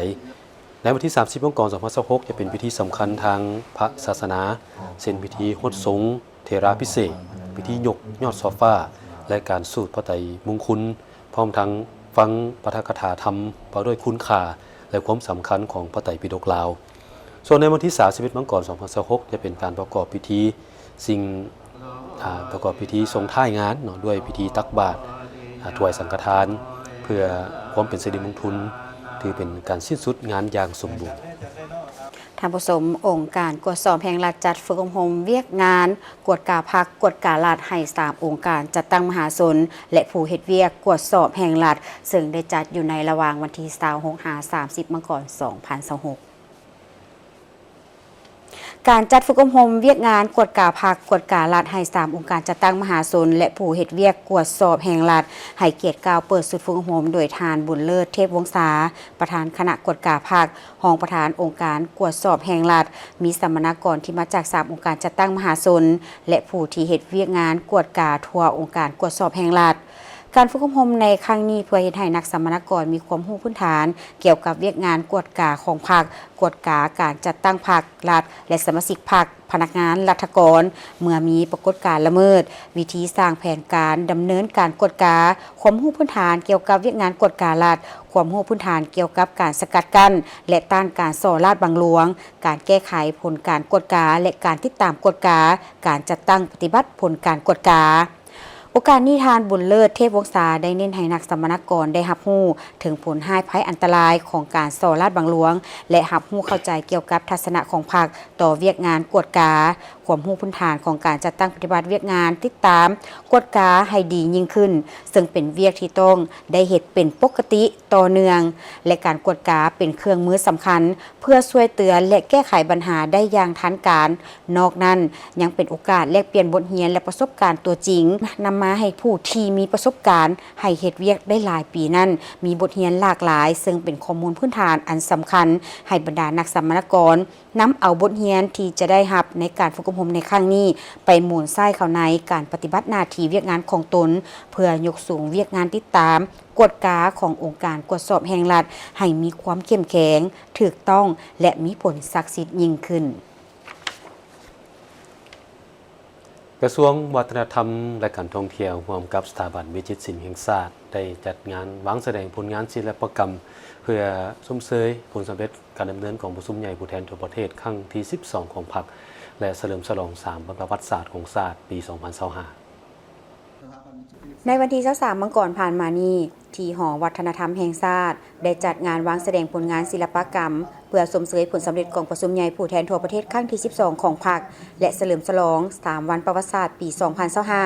ໃນວັນທີສາມສິບມັງກອນສອງພັນຊາວຫົກ ຈະເປັນພິທີສຳຄັນທາງພະສາສະໜາ ເຊັ່ນ ພິທີຫົດສົງເຖລາພິເສກ, ພິທີຍົກຍອດຊໍ່ຟ້າ ແລະ ການສູດພະໄຕມຸງຄຸນ, ພ້ອມທັງຟັງປາຖະກະຖາທຳວ່າດ້ວຍຄຸນຄ່າ ແລະ ຄວາມສຳຄັນຂອງພະໄຕປິດົກລາວ. ສ່ວນໃນວັນທີສາມສິບເອັດມັງກອນສອງພັນຊາວຫົກ ຈະເປັນການປະກອບພິທີ ສິ່ງ ອາ ປະກອບພິທີສົ່ງທ້າຍງານເນາະ ດ້ວຍພິທີຕັກບາດ ອາ ຖວາຍສັງຄະທານ ເພື່ອຄວາມເປັນສິລິມຸງຄຸນ ຖືເປັນການສິ້ນສຸດງານຢ່າງສົມບູນ. ທ່ານຜູ້ຊົມ, ອົງການກວດສອບແຫ່ງລັດຈັດຝຶກອົບຮົມວຽກງານກວດກາພັກ, ກວດກາລັດໃຫ້ສາມອົງການຈັດຕັ້ງມະຫາຊົນ ແລະ ຜູ້ເຮັດວຽກກວດສອບແຫ່ງລັດ, ເຊິ່ງໄດ້ຈັດຢູ່ໃນລະຫວ່າງວັນທີຊາວຫົກຫາສາມສິບມັງກອນສອງພັນຊາວຫົກ. ການຈັດຝຶກອົບຮົມວຽກງານກວດກາພັກ, ກວດກາລັດໃຫ້ສາມອົງການຈັດຕັ້ງມະຫາຊົນ ແລະ ຜູ້ເຮັດວຽກກວດສອບແຫ່ງລັດ ໃຫ້ກຽດກ່າວເປີດຊຸດຝຶກອົບຮົມໂດຍທ່ານ ບຸນເລີດ ເທບວົງສາ, ປະທານຄະນະກວດກາພັກ, ຮອງປະທານອົງການກວດສອບແຫ່ງລັດ, ມີສຳມະນາກອນທີ່ມາຈາກສາມອົງການຈັດຕັ້ງມະຫາຊົນ ແລະ ຜູ້ທີ່ເຮັດວຽກງານກວດກາທົ່ວອົງການກວດສອບແຫ່ງລັດ. ການຝຶກອົບຮົມໃນຄັ້ງນີ້ເພື່ອເຮັດໃຫ້ນັກສຳມະນາກອນມີຄວາມຮູ້ພື້ນຖານກ່ຽວກັບວຽກງານກວດກາຂອງພັກ, ກວດກາການຈັດຕັ້ງພັກ, ລັດ ແລະ ສະມາຊິກພັກ, ພະນັກງານລັດຖະກອນ, ເມື່ອມີປາກົດການລະເມີດ, ວິທີສ້າງແຜນການດຳເນີນການກວດກາ, ຄວາມຮູ້ພື້ນຖານກ່ຽວກັບວຽກງານກວດກາລັດ, ຄວາມຮູ້ພື້ນຖານກ່ຽວກັບການສະກັດກັ້ນ ແລະ ຕ້ານການສໍ້ລາດບັງຫຼວງ, ການແກ້ໄຂຜົນການກວດກາ ແລະ ການຕິດຕາມກວດກາ, ການຈັດຕັ້ງປະຕິບັດຜົນການກວດກາ. ໂອກາດນີ້ ທ່ານ ບຸນເລີດ ເທບວົງສາ ໄດ້ເນັ້ນໃຫ້ນັກສຳມະນາກອນໄດ້ຮັບຮູ້ເຖິງຜົນຮ້າຍໄພອັນຕະລາຍຂອງການສໍ້ລາດບັງຫຼວງ ແລະ ຮັບຮູ້ເຂົ້າໃຈກ່ຽວກັບທັດສະນະຂອງພັກຕໍ່ວຽກງານກວດກາ, ຄວາມຮູ້ພື້ນຖານຂອງການຈັດຕັ້ງປະຕິບັດວຽກງານຕິດຕາມ, ກວດກາໃຫ້ດີຍິ່ງຂຶ້ນ, ເຊິ່ງເປັນວຽກທີ່ຕ້ອງໄດ້ເຮັດເປັນປົກກະຕິ, ຕໍ່ເນື່ອງ ແລະ ການກວດກາເປັນເຄື່ອງມືສຳຄັນ ເພື່ອຊ່ວຍເຕືອນ ແລະ ແກ້ໄຂບັນຫາໄດ້ຢ່າງທັນການ. ນອກນັ້ນ ຍັງເປັນໂອກາດແລກປ່ຽນບົດຮຽນ ແລະ ປະສົບການຕົວຈິງ, ນຳມາໃຫ້ຜູ້ທີ່ມີປະສົບການໃຫ້ເຮັດວຽກໄດ້ຫຼາຍປີນັ້ນ ມີບົດຮຽນຫຼາກຫຼາຍ, ເຊິ່ງເປັນຂໍ້ມູນພື້ນຖານອັນສຳຄັນ ໃຫ້ບັນດານັກສຳມະນາກອນ ນຳເອົາບົດຮຽນທີ່ຈະໄດ້ຮັບໃນການຝຶກອົບຮົມໃນຄັ້ງນີ້ ໄປໝູນໃຊ້ເຂົ້າໃນການປະຕິບັດໜ້າທີ່ວຽກງານຂອງຕົນ, ເພື່ອຍົກສູງວຽກງານຕິດຕາມ, ກວດກາຂອງອົງການກວດສອບແຫ່ງລັດ ໃຫ້ມີຄວາມເຂັ້ມແຂງ, ຖືກຕ້ອງ ແລະ ມີຜົນສັກສິດຍິ່ງຂຶ້ນ. ກະຊວງວັດທະນະທຳ ແລະ ການທ່ອງທ່ຽວ ຮ່ວມກັບສະຖາບັນວິຈິດສິນແຫ່ງຊາດ ໄດ້ຈັດງານວາງສະແດງຜົນງານສິລະປະກຳ ເພື່ອຊົມເຊີຍຜົນສຳເລັດການດຳເນີນກອງປະຊຸມໃຫຍ່ຜູ້ແທນທົ່ວປະເທດຄັ້ງທີສິບສອງຂອງພັກ ແລະ ສະເຫຼີມສະຫຼອງສາມວັນປະຫວັດສາດຂອງຊາດປີສອງພັນຊາວຫ້າ. ໃນວັນທີຊາວສາມມັງກອນຜ່ານມານີ້, ທີ່ຫໍວັດທະນະທຳແຫ່ງຊາດ ໄດ້ຈັດງານວາງສະແດງຜົນງານສິລະປະກຳ ເພື່ອຊົມເຊີຍຜົນສຳເລັດກອງປະຊຸມໃຫຍ່ຜູ້ແທນທົ່ວປະເທດຄັ້ງທີສິບສອງຂອງພັກ ແລະ ສະເຫຼີມສະຫຼອງສາມວັນປະຫວັດສາດປີສອງພັນຊາວຫ້າ.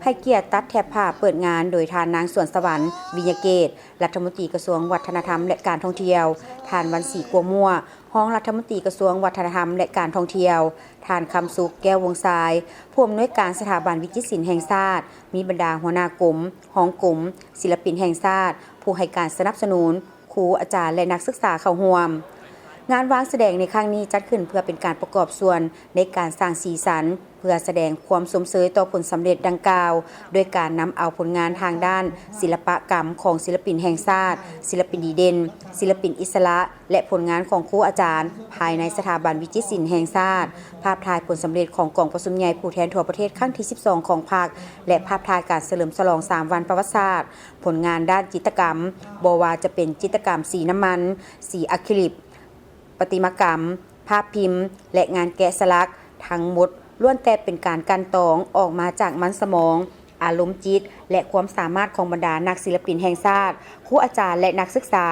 ໃຫ້ກຽດຕັດແຖບຜ້າເປີດງານໂດຍທ່ານນາງ ສວນສະຫວັນ ວິຍະເກດ ລັດຖະມົນຕີກະຊວງວັດທະນະທຳ ແລະ ການທ່ອງທ່ຽວ, ທ່ານ ວັນສີ ກົວມົວ ຮອງລັດຖະມົນຕີກະຊວງວັດທະນະທຳ ແລະ ການທ່ອງທ່ຽວ, ທ່ານ ຄຳສຸກ ແກ້ວວົງຊາຍ ຜູ້ອຳນວຍການສະຖາບັນວິຈິດສິນແຫ່ງຊາດ, ມີບັນດາຫົວໜ້າກົມ, ຮອງກົມ, ສິລະປິນແຫ່ງຊາດ, ຜູ້ໃຫ້ການສະໜັບສະໜູນ, ຄູ, ອາຈານ ແລະ ນັກສຶກສາເຂົ້າຮ່ວມ. ງານວາງສະແດງໃນຄັ້ງນີ້ຈັດຂຶ້ນເພື່ອເປັນການປະກອບສ່ວນໃນການສ້າງສີສັນ ເພື່ອສະແດງຄວາມຊົມເຊີຍຕໍ່ຜົນສຳເລັດດັ່ງກ່າວ ດ້ວຍການນຳເອົາຜົນງານທາງດ້ານສິລະປະກຳຂອງສິລະປິນແຫ່ງຊາດ, ສິລະປິນດີເດັ່ນ, ສິລະປິນອິດສະຫຼະ ແລະ ຜົນງານຂອງຄູອາຈານພາຍໃນສະຖາບັນວິຈິດສິນແຫ່ງຊາດ, ພາບຖ່າຍຜົນສຳເລັດຂອງກອງປະຊຸມໃຫຍ່ຜູ້ແທນທົ່ວປະເທດຄັ້ງທີສິບສອງຂອງພັກ ແລະ ພາບຖ່າຍການສະເຫຼີມສະຫຼອງສາມວັນປະຫວັດສາດ, ຜົນງານດ້ານຈິດຕະກຳ, ບໍ່ວ່າຈະເປັນຈິດຕະກຳສີນ້ຳມັນ, ສີອາຄຣິລິກ, ປະຕິມາກຳ, ພາບພິມ ແລະ ງານແກະສະຫຼັກ, ທັງໝົດລ້ວນແຕ່ເປັນການກັ່ນຕອງອອກມາຈາກມັນສະໝອງ, ອາລົມຈິດ ແລະ ຄວາມສາມາດຂອງບັນດານັກສິລະປິນແຫ່ງຊາດ, ຄູອາຈານ ແລະ ນັກສຶກສາ.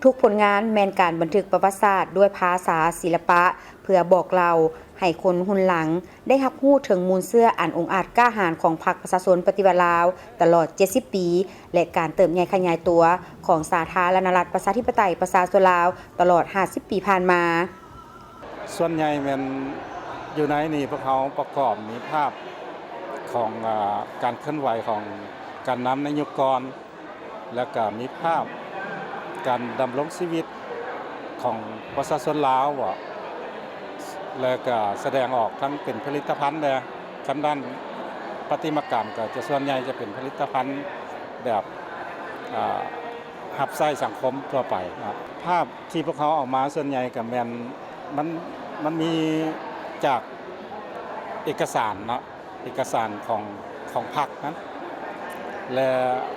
ທຸກຜົນງານແມ່ນການບັນທຶກປະຫວັດສາດດ້ວຍພາສາສິລະປະ ເພື່ອບອກເລົ່າໃຫ້ຄົນຮຸ່ນຫຼັງໄດ້ຮັບຮູ້ເຖິງມູນເຊື້ອອັນອົງອາດກ້າຫານຂອງພັກປະຊາຊົນປະຕິວັດລາວຕະຫຼອດເຈັດສິບປີ ແລະ ການເຕີບໃຫຍ່ຂະຫຍາຍຕົວຂອງສາທາລະນະລັດປະຊາທິປະໄຕປະຊາຊົນລາວຕະຫຼອດຫ້າສິບປີຜ່ານມາ. ສ່ວນໃຫຍ່ແມ່ນຢູ່ໃນນີ້ ພວກເຮົາປະກອບມີພາບຂອງ ອາ ການເຄື່ອນໄຫວຂອງການນຳໃນຍຸກກ່ອນ ແລ້ວກະມີພາບການດຳລົງຊີວິດຂອງປະຊາຊົນລາວບໍ ແລ້ວກະສະແດງອອກທັງເປັນຜະລິດຕະພັນແດ່ ທາງດ້ານປະຕິມາກຳກະຈະສ່ວນໃຫຍ່ຈະເປັນຜະລິດຕະພັນແບບ ອາ ຮັບໃຊ້ສັງຄົມທົ່ວໄປເນາະ. ພາບທີ່ພວກເຮົາເອົາມາສ່ວນໃຫຍ່ກະແມ່ນ ມັນ ມັນມີຈາກເອກະສານເນາະ ເອກະສານຂອງ ຂອງພັກນັ້ນ ແລະ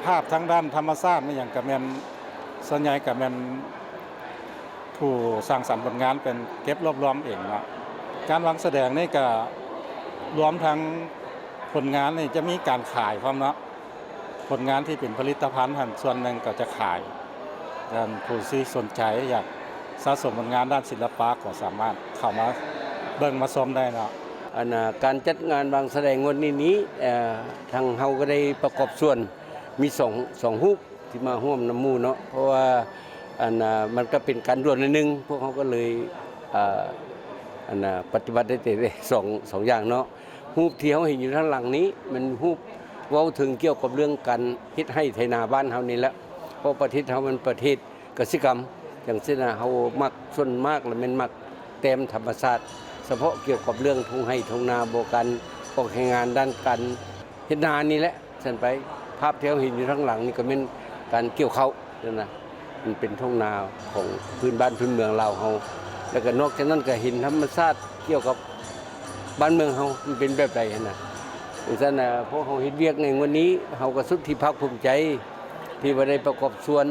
ພາບທາງດ້ານທຳມະຊາດອີ່ຫຍັງກະແມ່ນ ສ່ວນໃຫຍ່ກະແມ່ນຜູ້ສ້າງສັນຜົນງານເປັນເກັບລວບລວມເອງເນາະ. ການວາງສະແດງນີ້ກະລວມທັງຜົນງານນີ້ຈະມີການຂາຍພ້ອມເນາະ. ຜົນງານທີ່ເປັນຜະລິດຕະພັນຫັ້ນ ສ່ວນໜຶ່ງກໍຈະຂາຍ ທ່ານຜູ້ທີ່ສົນໃຈຢາກສະສົມຜົນງານດ້ານສິລະປະ ກໍສາມາດເຂົ້າມາເບິ່ງມາຊົມໄດ້ເນາະ. ອັນ ອາ ການຈັດງານວາງສະແດງງວດນີ້ນີ້ ເອີ ທາງເຮົາກໍໄດ້ປະກອບສ່ວນ ມີສອງ ສອງຮູບທີ່ມາຮ່ວມນຳໝູ່ເນາະ ເພາະວ່າ ອັນ ອາ ມັນກໍເປັນການດ່ວນໜ້ອຍໜຶ່ງ ພວກເຮົາກໍເລີຍ ອາ ອັນ ອາ ປະຕິບັດໄດ້ແຕ່ສອງ ສອງຢ່າງເນາະ. ຮູບທີ່ເຮົາເຫັນຢູ່ທາງຫຼັງນີ້ ແມ່ນຮູບເວົ້າເຖິງກ່ຽວກັບເລື່ອງການເຮັດໄຮ່ໄຖນາບ້ານເຮົານີ້ແຫຼະ ເພາະປະເທດເຮົາມັນປະເທດກະສິກຳ ຈັ່ງຊີ້ນະ ເຮົາມັກ ສ່ວນມາກລະແມ່ນມັກແຕ້ມທຳມະຊາດ ສະເພາະກ່ຽວກັບເລື່ອງທົ່ງໄຮ່ທົ່ງນາ ບໍ່ ການອອກແຮງງານດ້ານການເຮັດນານີ້ແຫຼະ. ຊັ້ນໄປ ພາບທີ່ເຮົາເຫັນຢູ່ທາງຫຼັງນີ້ກໍແມ່ນການກ່ຽວເຂົ້ານັ້ນນະ ມັນເປັນທົ່ງນາຂອງພື້ນບ້ານພື້ນເມືອງລາວເຮົາ ແລ້ວກໍນອກຈາກນັ້ນກໍເຫັນທຳມະຊາດກ່ຽວກັບບ້ານເມືອງເຮົາມັນເປັນແບບໃດຫັ້ນນະ. ຈັ່ງຊັ້ນນະ ພວກເຮົາເຮັດວຽກໃນງວດນີ້ ເຮົາກໍສຸດທີ່ພາກພູມໃຈທີ່ວ່າໄດ້ປະກອບສ່ວນ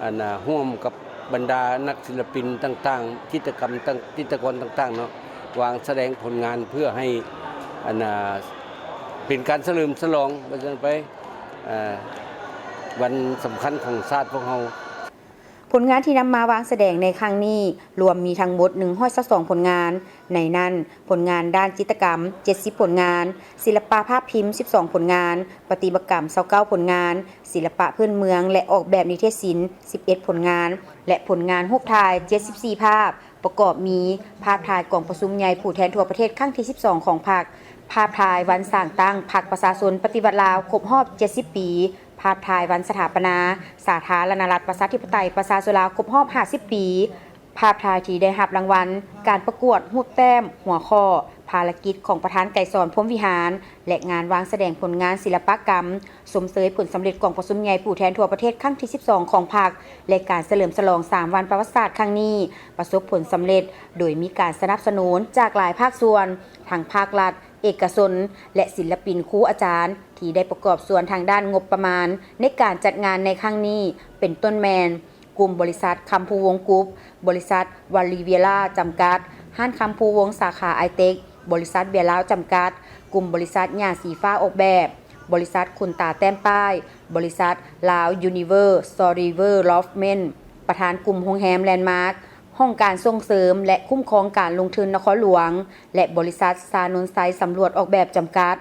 ອັນນາ ຮ່ວມກັບບັນດານັກສິລະປິນຕ່າງໆ ຈິດຕະກຳຕ່າງ ຈິດຕະກອນຕ່າງໆເນາະ ວາງສະແດງຜົນງານເພື່ອໃຫ້ ອັນນາ ເປັນການສະເຫຼີມສະຫຼອງ ວ່າຊັ້ນໄປ ເອີ ວັນສຳຄັນຂອງຊາດພວກເຮົາ. ຜົນງານທີ່ນຳມາວາງສະແດງໃນຄັ້ງນີ້ ລວມມີທັງໝົດໜຶ່ງຮ້ອຍຊາວສອງຜົນງານ, ໃນນັ້ນ ຜົນງານດ້ານຈິດຕະກຳເຈັດສິບຜົນງານ, ສິລະປະພາບພິມສິບສອງຜົນງານ, ປະຕິມາກຳຊາວເກົ້າຜົນງານ, ສິລະປະພື້ນເມືອງ ແລະ ອອກແບບນິເທດສິນສິບເອັດຜົນງານ ແລະ ຜົນງານຮູບຖ່າຍເຈັດສິບສີ່ພາບ. ປະກອບມີ ພາບຖ່າຍກອງປະຊຸມໃຫຍ່ຜູ້ແທນທົ່ວປະເທດຄັ້ງທີສິບສອງຂອງພັກ, ພາບຖ່າຍວັນສ້າງຕັ້ງພັກປະຊາຊົນປະຕິວັດລາວຄົບຮອບເຈັດສິບປີ, ພາບຖ່າຍວັນສະຖາປະນາສາທາລະນະລັດປະຊາທິປະໄຕປະຊາຊົນລາວຄົບຮອບຫ້າສິບປີ, ພາບຖ່າຍທີ່ໄດ້ຮັບລາງວັນການປະກວດຮູບແຕ້ມ, ຫົວຂໍ້, ພາລະກິດຂອງປະທານໄກສອນ ພົມວິຫານ ແລະ ງານວາງສະແດງຜົນງານສິລະປະກຳ ຊົມເຊີຍຜົນສຳເລັດກອງປະຊຸມໃຫຍ່ຜູ້ແທນທົ່ວປະເທດຄັ້ງທີສິບສອງຂອງພັກ ແລະ ການສະເຫຼີມສະຫຼອງສາມວັນປະຫວັດສາດຄັ້ງນີ້ ປະສົບຜົນສຳເລັດ ໂດຍມີການສະໜັບສະໜູນຈາກຫຼາຍພາກສ່ວນ, ທັງພາກລັດ, ເອກະຊົນ ແລະ ສິນລະປິນຄູອາຈານ ທີ່ໄດ້ປະກອບສ່ວນທາງດ້ານງົບປະມານໃນການຈັດງານໃນຄັ້ງນີ້ ເປັນຕົ້ນແມ່ນ ກຸ່ມບໍລິສັດຄຳພູວົງກຣຸບ, ບໍລິສັດວາລີເວລາຈຳກັດ, ຮ້ານຄຳພູວົງສາຂາໄອເຕັກ, ບໍລິສັດເບຍລາວຈຳກັດ, ກຸ່ມບໍລິສັດຫຍ້າສີຟ້າອອກແບບ, ບໍລິສັດຂຸນຕາແຕ້ມປ້າຍ, ບໍລິສັດລາວຢູນິເວີຊອລເວລອບເມັນ, ປະທານກຸ່ມໂຮງແຮມແລນມາກ, ຫ້ອງການສົ່ງເສີມ ແລະ ຄຸ້ມຄອງການລົງທຶນນະຄອນຫຼວງ ແລະ ບໍລິສັດຊານົນໄຊສຳຫຼວດອອກແບບຈຳກັດ.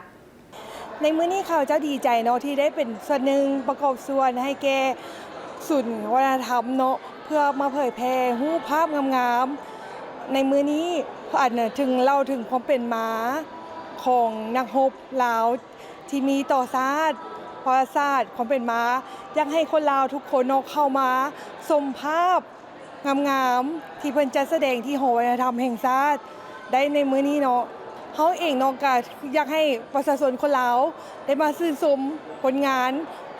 ໃນມື້ນີ້ຂ້າພະເຈົ້າດີໃຈເນາະ ທີ່ໄດ້ເປັນສ່ວນໜຶ່ງປະກອບສ່ວນໃຫ້ແກ່ສູນວັດທະນະທຳເນາະ ເພື່ອມາເຜີຍແຜ່ຮູບພາບງາມໆ ໃນມື້ນີ້ ອັນ ເຖິງເລົ່າເຖິງຄວາມເປັນມາຂອງນັກຮົບລາວທີ່ມີຕໍ່ຊາດ ປະຫວັດສາດ ຄວາມເປັນມາ ຢາກໃຫ້ຄົນລາວທຸກຄົນເນາະ ເຂົ້າມາຊົມພາບ ງາມໆ ທີ່ເພິ່ນຈັດສະແດງທີ່ຫໍວັດທະນະທຳແຫ່ງຊາດໄດ້ໃນມື້ນີ້ເນາະ. ເຮົາເອງເນາະ ກະຢາກໃຫ້ປະຊາຊົນຄົນລາວໄດ້ມາຊື່ນຊົມຜົນງານ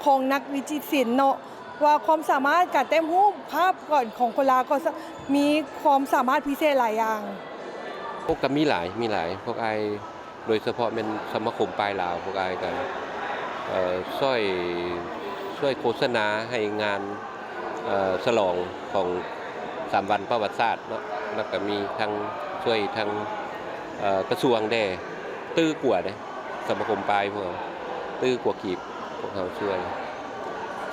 ຂອງນັກວິຈິດສິນເນາະ ວ່າຄວາມສາມາດການແຕ້ມຮູບພາບກອນຂອງຄົນລາວກໍສະ ມີຄວາມສາມາດພິເສດຫຼາຍຢ່າງ. ໂອ້ ກະມີຫຼາຍ ມີຫຼາຍ ພວກອ້າຍ ໂດຍສະເພາະແມ່ນສະມາຄົມປ້າຍລາວ ພວກອ້າຍກໍ ເອີ ຊ່ອຍ ຊ່ວຍໂຄສະນາໃຫ້ງານ ເອີ ສະຫຼອງຂອງສາມວັນປະຫວັດສາດເນາະ ແລ້ວກໍມີທັງ ຊ່ວຍທັງ ເອີ ກະຊວງແດ່ ຕື້ກວ່າເດ້ ສະມາຄົມປ້າຍພວກເຮົາ ຕື້ກວ່າກີບ ພວກເຮົາຊ່ວຍ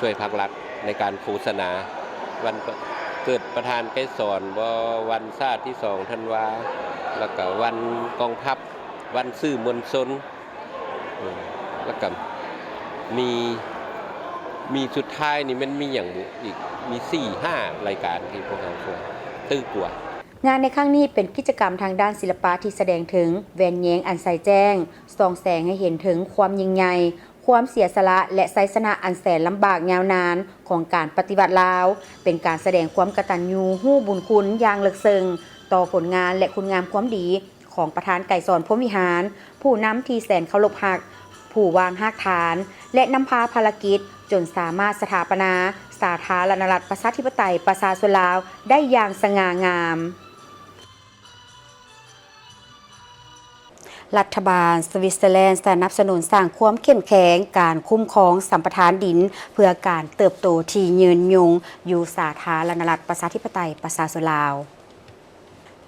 ຊ່ວຍພາກລັດໃນການໂຄສະນາ ວັນເກີດປະທານໄກສອນບໍ ວັນຊາດທີສອງທັນວາ ແລ້ວກໍວັນກອງທັບ ວັນສື່ມວນຊົນ ເອີ ແລ້ວກໍມີ ມີສຸດທ້າຍນີ້ແມ່ນມີຫຍັງບຸອີກ ມີສີ່ຫ້າລາຍການທີ່ພວກເຮົາຊ່ວຍ ຕື່ກວ່າ. ງານໃນຄັ້ງນີ້ເປັນກິດຈະກຳທາງດ້ານສິລະປະທີ່ສະແດງເຖິງແວ່ນແຍງອັນໃສແຈ້ງ, ສ່ອງແສງໃຫ້ເຫັນເຖິງຄວາມຍິ່ງໃຫຍ່, ຄວາມເສຍສະຫຼະ ແລະ ໄຊຊະນະອັນແສນລຳບາກຍາວນານຂອງການປະຕິວັດລາວ, ເປັນການສະແດງຄວາມກະຕັນຍູຮູ້ບຸນຄຸນຢ່າງເລິກເຊິ່ງຕໍ່ຜົນງານ ແລະ ຄຸນງາມຄວາມດີ ຂອງປະທານໄກສອນ ພົມວິຫານ, ຜູ້ນຳທີ່ແສນເຄົາລົບຮັກ, ຜູ້ວາງຮາກຖານ ແລະ ນຳພາພາລະກິດຈົນສາມາດສະຖາປະນາສາທາລະນະລັດປະຊາທິປະໄຕປະຊາຊົນລາວໄດ້ຢ່າງສະຫງ່າງາມ. ລັດຖະບານສະວິດເຊີແລນສະໜັບສະໜູນສ້າງຄວາມເຂັ້ມແຂງການຄຸ້ມຄອງສຳປະທານດິນ ເພື່ອການເຕີບໂຕທີ່ຍືນຍົງຢູ່ສາທາລະນະລັດປະຊາທິປະໄຕປະຊາຊົນລາວ.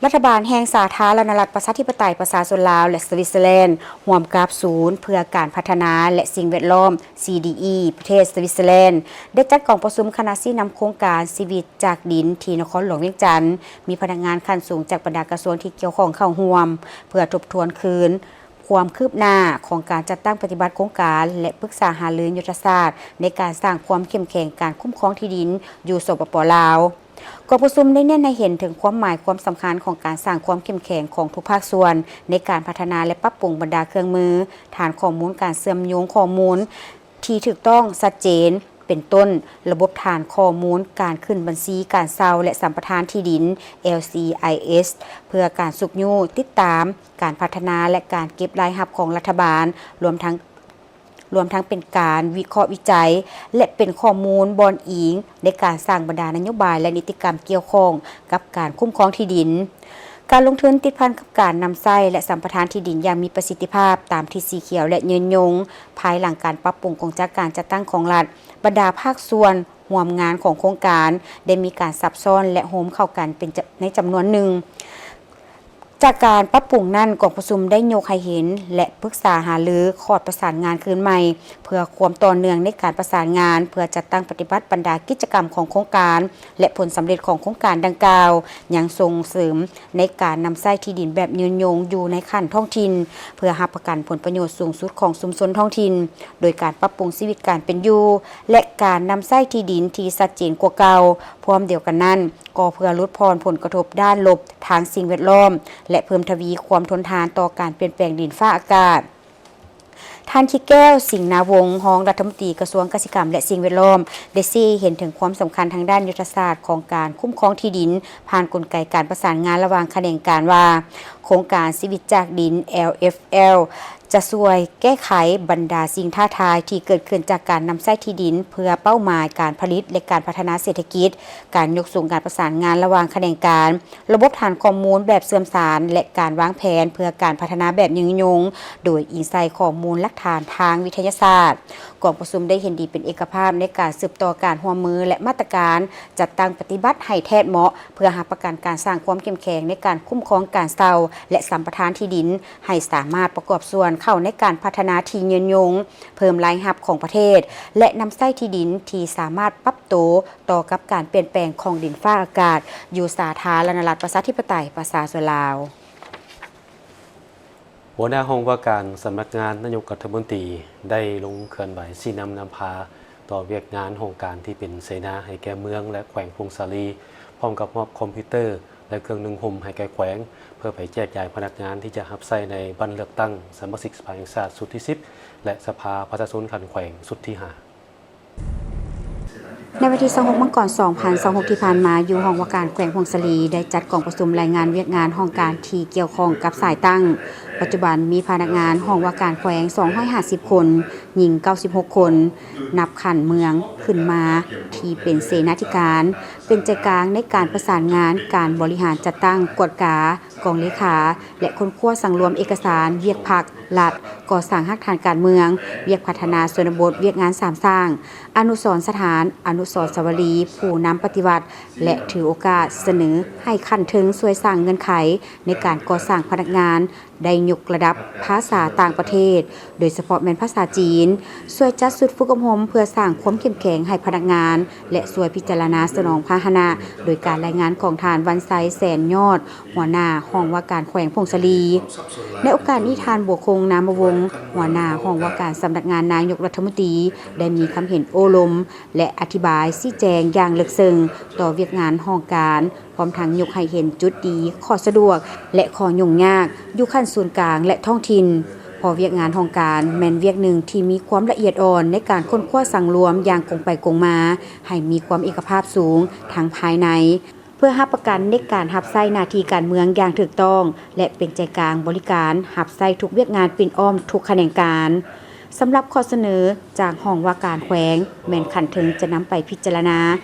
ລັດຖະບານແຫ່ງສາທາລະນະລັດປະຊາທິປະໄຕປະຊາຊົນລາວ ແລະ ສະວິດເຊີແລນ ຮ່ວມກັບສູນເພື່ອການພັດທະນາ ແລະ ສິ່ງແວດລ້ອມ ຊີດີອີ ປະເທດສະວິດເຊີແລນ ໄດ້ຈັດກອງປະຊຸມຄະນະຊີ້ນຳໂຄງການຊີວິດຈາກດິນ ທີ່ນະຄອນຫຼວງວຽງຈັນ, ມີພະນັກງານຂັ້ນສູງຈາກບັນດາກະຊວງທີ່ກ່ຽວຂ້ອງເຂົ້າຮ່ວມ ເພື່ອທົບທວນຄືນຄວາມຄືບໜ້າຂອງການຈັດຕັ້ງປະຕິບັດໂຄງການ ແລະ ປຶກສາຫາລືຍຸດທະສາດໃນການສ້າງຄວາມເຂັ້ມແຂງການຄຸ້ມຄອງທີ່ດິນຢູ່ ສປປ ລາວ. ກອງປະຊຸມໄດ້ເນັ້ນໃຫ້ເຫັນເຖິງຄວາມໝາຍຄວາມສຳຄັນຂອງການສ້າງຄວາມເຂັ້ມແຂງຂອງທຸກພາກສ່ວນ ໃນການພັດທະນາ ແລະ ປັບປຸງບັນດາເຄື່ອງມື, ຖານຂໍ້ມູນການເຊື່ອມໂຍງຂໍ້ມູນທີ່ຖືກຕ້ອງ, ຊັດເຈນ, ເປັນຕົ້ນ ລະບົບຖານຂໍ້ມູນການຂຶ້ນບັນຊີການເຊົ່າ ແລະ ສຳປະທານທີ່ດິນ ແອລຊີໄອເອສ ເພື່ອການຊຸກຍູ້, ຕິດຕາມການພັດທະນາ ແລະ ການເກັບລາຍຮັບຂອງລັດຖະບານ, ລວມທັງ ລວມທັງເປັນການວິເຄາະວິໄຈ ແລະ ເປັນຂໍ້ມູນບ່ອນອີງໃນການສ້າງບັນດານະໂຍບາຍ ແລະ ນິຕິກຳກ່ຽວຂ້ອງກັບການຄຸ້ມຄອງທີ່ດິນ. ການລົງທຶນຕິດພັນກັບການນຳໃຊ້ ແລະ ສຳປະທານທີ່ດິນຢ່າງມີປະສິດທິພາບຕາມທິດສີຂຽວ ແລະ ຍືນຍົງ. ພາຍຫຼັງການປັບປຸງກົງຈັກການຈັດຕັ້ງຂອງລັດ, ບັນດາພາກສ່ວນຮ່ວມງານຂອງໂຄງການໄດ້ມີການຊັບຊ້ອນ ແລະ ໂຮມເຂົ້າກັນເປັນຈຳ ໃນຈຳນວນໜຶ່ງ. ຈາກການປັບປຸງນັ້ນ, ກອງປະຊຸມໄດ້ຍົກໃຫ້ເຫັນ ແລະ ປຶກສາຫາລືຂອດປະສານງານຄືນໃໝ່ ເພື່ອຄວາມຕໍ່ເນື່ອງໃນການປະສານງານ ເພື່ອຈັດຕັ້ງປະຕິບັດບັນດາກິດຈະກຳຂອງໂຄງການ ແລະ ຜົນສຳເລັດຂອງໂຄງການດັ່ງກ່າວ ຍັງສົ່ງເສີມໃນການນຳໃຊ້ທີ່ດິນແບບຍືນຍົງຢູ່ໃນຂັ້ນທ້ອງຖິ່ນ ເພື່ອຮັບປະກັນຜົນປະໂຫຍດສູງສຸດຂອງຊຸມຊົນທ້ອງຖິ່ນ ໂດຍການປັບປຸງຊີວິດການເປັນຢູ່ ແລະ ການນຳໃຊ້ທີ່ດິນທີ່ຊັດເຈນກວ່າເກົ່າ. ພ້ອມດຽວກັນນັ້ນ, ກໍເພື່ອຫຼຸດຜ່ອນຜົນກະທົບດ້ານລົບທາງສິ່ງແວດລ້ອມ ແລະ ເພີ່ມທະວີຄວາມທົນທານຕໍ່ການປ່ຽນແປງດິນຟ້າອາກາດ. ທ່ານ ຄີແກ້ວ ສິງນາວົງ ຮອງລັດຖະມົນຕີກະຊວງກະສິກຳ ແລະ ສິ່ງແວດລ້ອມ ໄດ້ຊີ້ເຫັນເຖິງຄວາມສຳຄັນທາງດ້ານຍຸດທະສາດຂອງການຄຸ້ມຄອງທີ່ດິນ ຜ່ານກົນໄກການປະສານງານລະຫວ່າງຂະແໜງການວ່າ ໂຄງການຊີວິດຈາກດິນ ແອລເອັຟແອລ ຈະຊ່ວຍແກ້ໄຂບັນດາສິ່ງທ້າທາຍທີ່ເກີດຂຶ້ນຈາກການນຳໃຊ້ທີ່ດິນເພື່ອເປົ້າໝາຍການຜະລິດ ແລະ ການພັດທະນາເສດຖະກິດ, ການຍົກສູງການປະສານງານລະຫວ່າງຂະແໜງການ, ລະບົບຖານຂໍ້ມູນແບບເຊື່ອມສານ ແລະ ການວາງແຜນເພື່ອການພັດທະນາແບບຍືນຍົງ ໂດຍອີງໃສ່ຂໍ້ມູນຫຼັກຖານທາງວິທະຍາສາດ. ກອງປະຊຸມໄດ້ເຫັນດີເປັນເອກະພາບໃນການສືບຕໍ່ການຮ່ວມມື ແລະ ມາດຕະການຈັດຕັ້ງປະຕິບັດໃຫ້ແທດເໝາະ ເພື່ອຮັບປະກັນການສ້າງຄວາມເຂັ້ມແຂງໃນການຄຸ້ມຄອງການເຊົ່າ ແລະ ສຳປະທານທີ່ດິນ ໃຫ້ສາມາດປະກອບສ່ວນເຂົ້າໃນການພັດທະນາທີ່ຍືນຍົງ, ເພີ່ມລາຍຮັບຂອງປະເທດ ແລະ ນຳໃຊ້ທີ່ດິນທີ່ສາມາດປັບໂຕຕໍ່ກັບການປ່ຽນແປງຂອງດິນຟ້າອາກາດ ຢູ່ສາທາລະນະລັດປະຊາທິປະໄຕປະຊາຊົນລາວ. ຫົວໜ້າຫ້ອງວ່າການສຳນັກງານນາຍົກລັດຖະມົນຕີ ໄດ້ລົງເຄື່ອນໄຫວຊີ້ນຳນຳພາຕໍ່ວຽກງານຫ້ອງການທີ່ເປັນເສນາໃຫ້ແກ່ເມືອງ ແລະ ແຂວງຜົ້ງສາລີ, ພ້ອມກັບມອບຄອມພິວເຕີ ແລະ ເຄື່ອງນຸ່ງຫົ່ມໃຫ້ແກ່ແຂວງ ເພື່ອໄປແຈກຢາຍພະນັກງານທີ່ຈະຮັບໃຊ້ໃນວັນເລືອກຕັ້ງສະມາຊິກສະພາແຫ່ງຊາດຊຸດທີສິບ ແລະ ສະພາປະຊາຊົນຂັ້ນແຂວງຊຸດທີຫ້າ. ໃນວັນທີຊາວຫົກ ມັງກອນ ສອງພັນຊາວຫົກ ທີ່ຜ່ານມາ, ຢູ່ຫ້ອງວ່າການແຂວງຜົ້ງສາລີ ໄດ້ຈັດກອງປະຊຸມລາຍງານວຽກງານຫ້ອງການທີ່ກ່ຽວຂ້ອງກັບສາຍຕັ້ງ. ປັດຈຸບັນມີພະນັກງານຫ້ອງວ່າການແຂວງ ສອງຮ້ອຍຫ້າສິບຄົນ, ຍິງ ເກົ້າສິບຫົກຄົນ, ນັບຂັ້ນເມືອງຂຶ້ນມາທີ່ເປັນເສນາທິການ, ເປັນໃຈກາງໃນການປະສານງານການບໍລິຫານຈັດຕັ້ງ, ກວດກາ, ກອງເລຂາ ແລະ ຄົ້ນຄວ້າສັງລວມເອກະສານ, ວຽກພັກ, ລັດ, ກໍ່ສ້າງຮາກຖານການເມືອງ, ວຽກພັດທະນາຊົນນະບົດ, ວຽກງານສາມສ້າງ, ອະນຸສອນສະຖານ, ອະນຸສອນສາວະລີຜູ້ນຳປະຕິວັດ ແລະ ຖືໂອກາດສະເໜີໃຫ້ຂັ້ນເທິງຊ່ວຍສ້າງເງື່ອນໄຂໃນການກໍ່ສ້າງພະນັກງານ ໄດ້ຍົກລະດັບພາສາຕ່າງປະເທດ, ໂດຍສະເພາະແມ່ນພາສາຈີນ, ຊ່ວຍຈັດຊຸດຝຶກອົບຮົມເພື່ອສ້າງຄວາມເຂັ້ມແຂງໃຫ້ພະນັກງານ ແລະ ຊ່ວຍພິຈາລະນາສະໜອງພາຫະນະ, ໂດຍການລາຍງານຂອງທ່ານ ວັນໄຊ ແສນຍອດ, ຫົວໜ້າຫ້ອງວ່າການແຂວງຜົ້ງສາລີ. ໃນໂອກາດນີ້, ທ່ານ ບົວຄົງ ນາມະວົງ, ຫົວໜ້າຫ້ອງວ່າການສຳນັກງານນາຍົກລັດຖະມົນຕີ ໄດ້ມີຄຳເຫັນໂອ້ລົມ ແລະ ອະທິບາຍຊີ້ແຈງຢ່າງເລິກເຊິ່ງຕໍ່ວຽກງານຫ້ອງການ, ພ້ອມທັງຍົກໃຫ້ເຫັນຈຸດດີ, ຂໍ້ສະດວກ ແລະ ຂໍ້ຫຍຸ້ງຍາກຢູ່ຂັ້ນສູນກາງ ແລະ ທ້ອງຖິ່ນ, ເພາະວຽກງານຫ້ອງການແມ່ນວຽກໜຶ່ງທີ່ມີຄວາມລະອຽດອ່ອນໃນການຄົ້ນຄວ້າສັງລວມຢ່າງກົງໄປກົງມາ ໃຫ້ມີຄວາມເອກະພາບສູງທາງພາຍໃນ, ເພື່ອຮັບປະກັນໃນການຮັບໃຊ້ໜ້າທີ່ການເມືອງຢ່າງຖືກຕ້ອງ ແລະ ເປັນໃຈກາງບໍລິການຮັບໃຊ້ທຸກວຽກງານປິ່ນອ້ອມທຸກຂະແໜງການ. ສຳລັບຂໍ້ສະເໜີຈາກຫ້ອງວ່າການແຂວງ ແມ່ນຂັ້ນເທິງຈະນຳໄປພິຈາລະນາ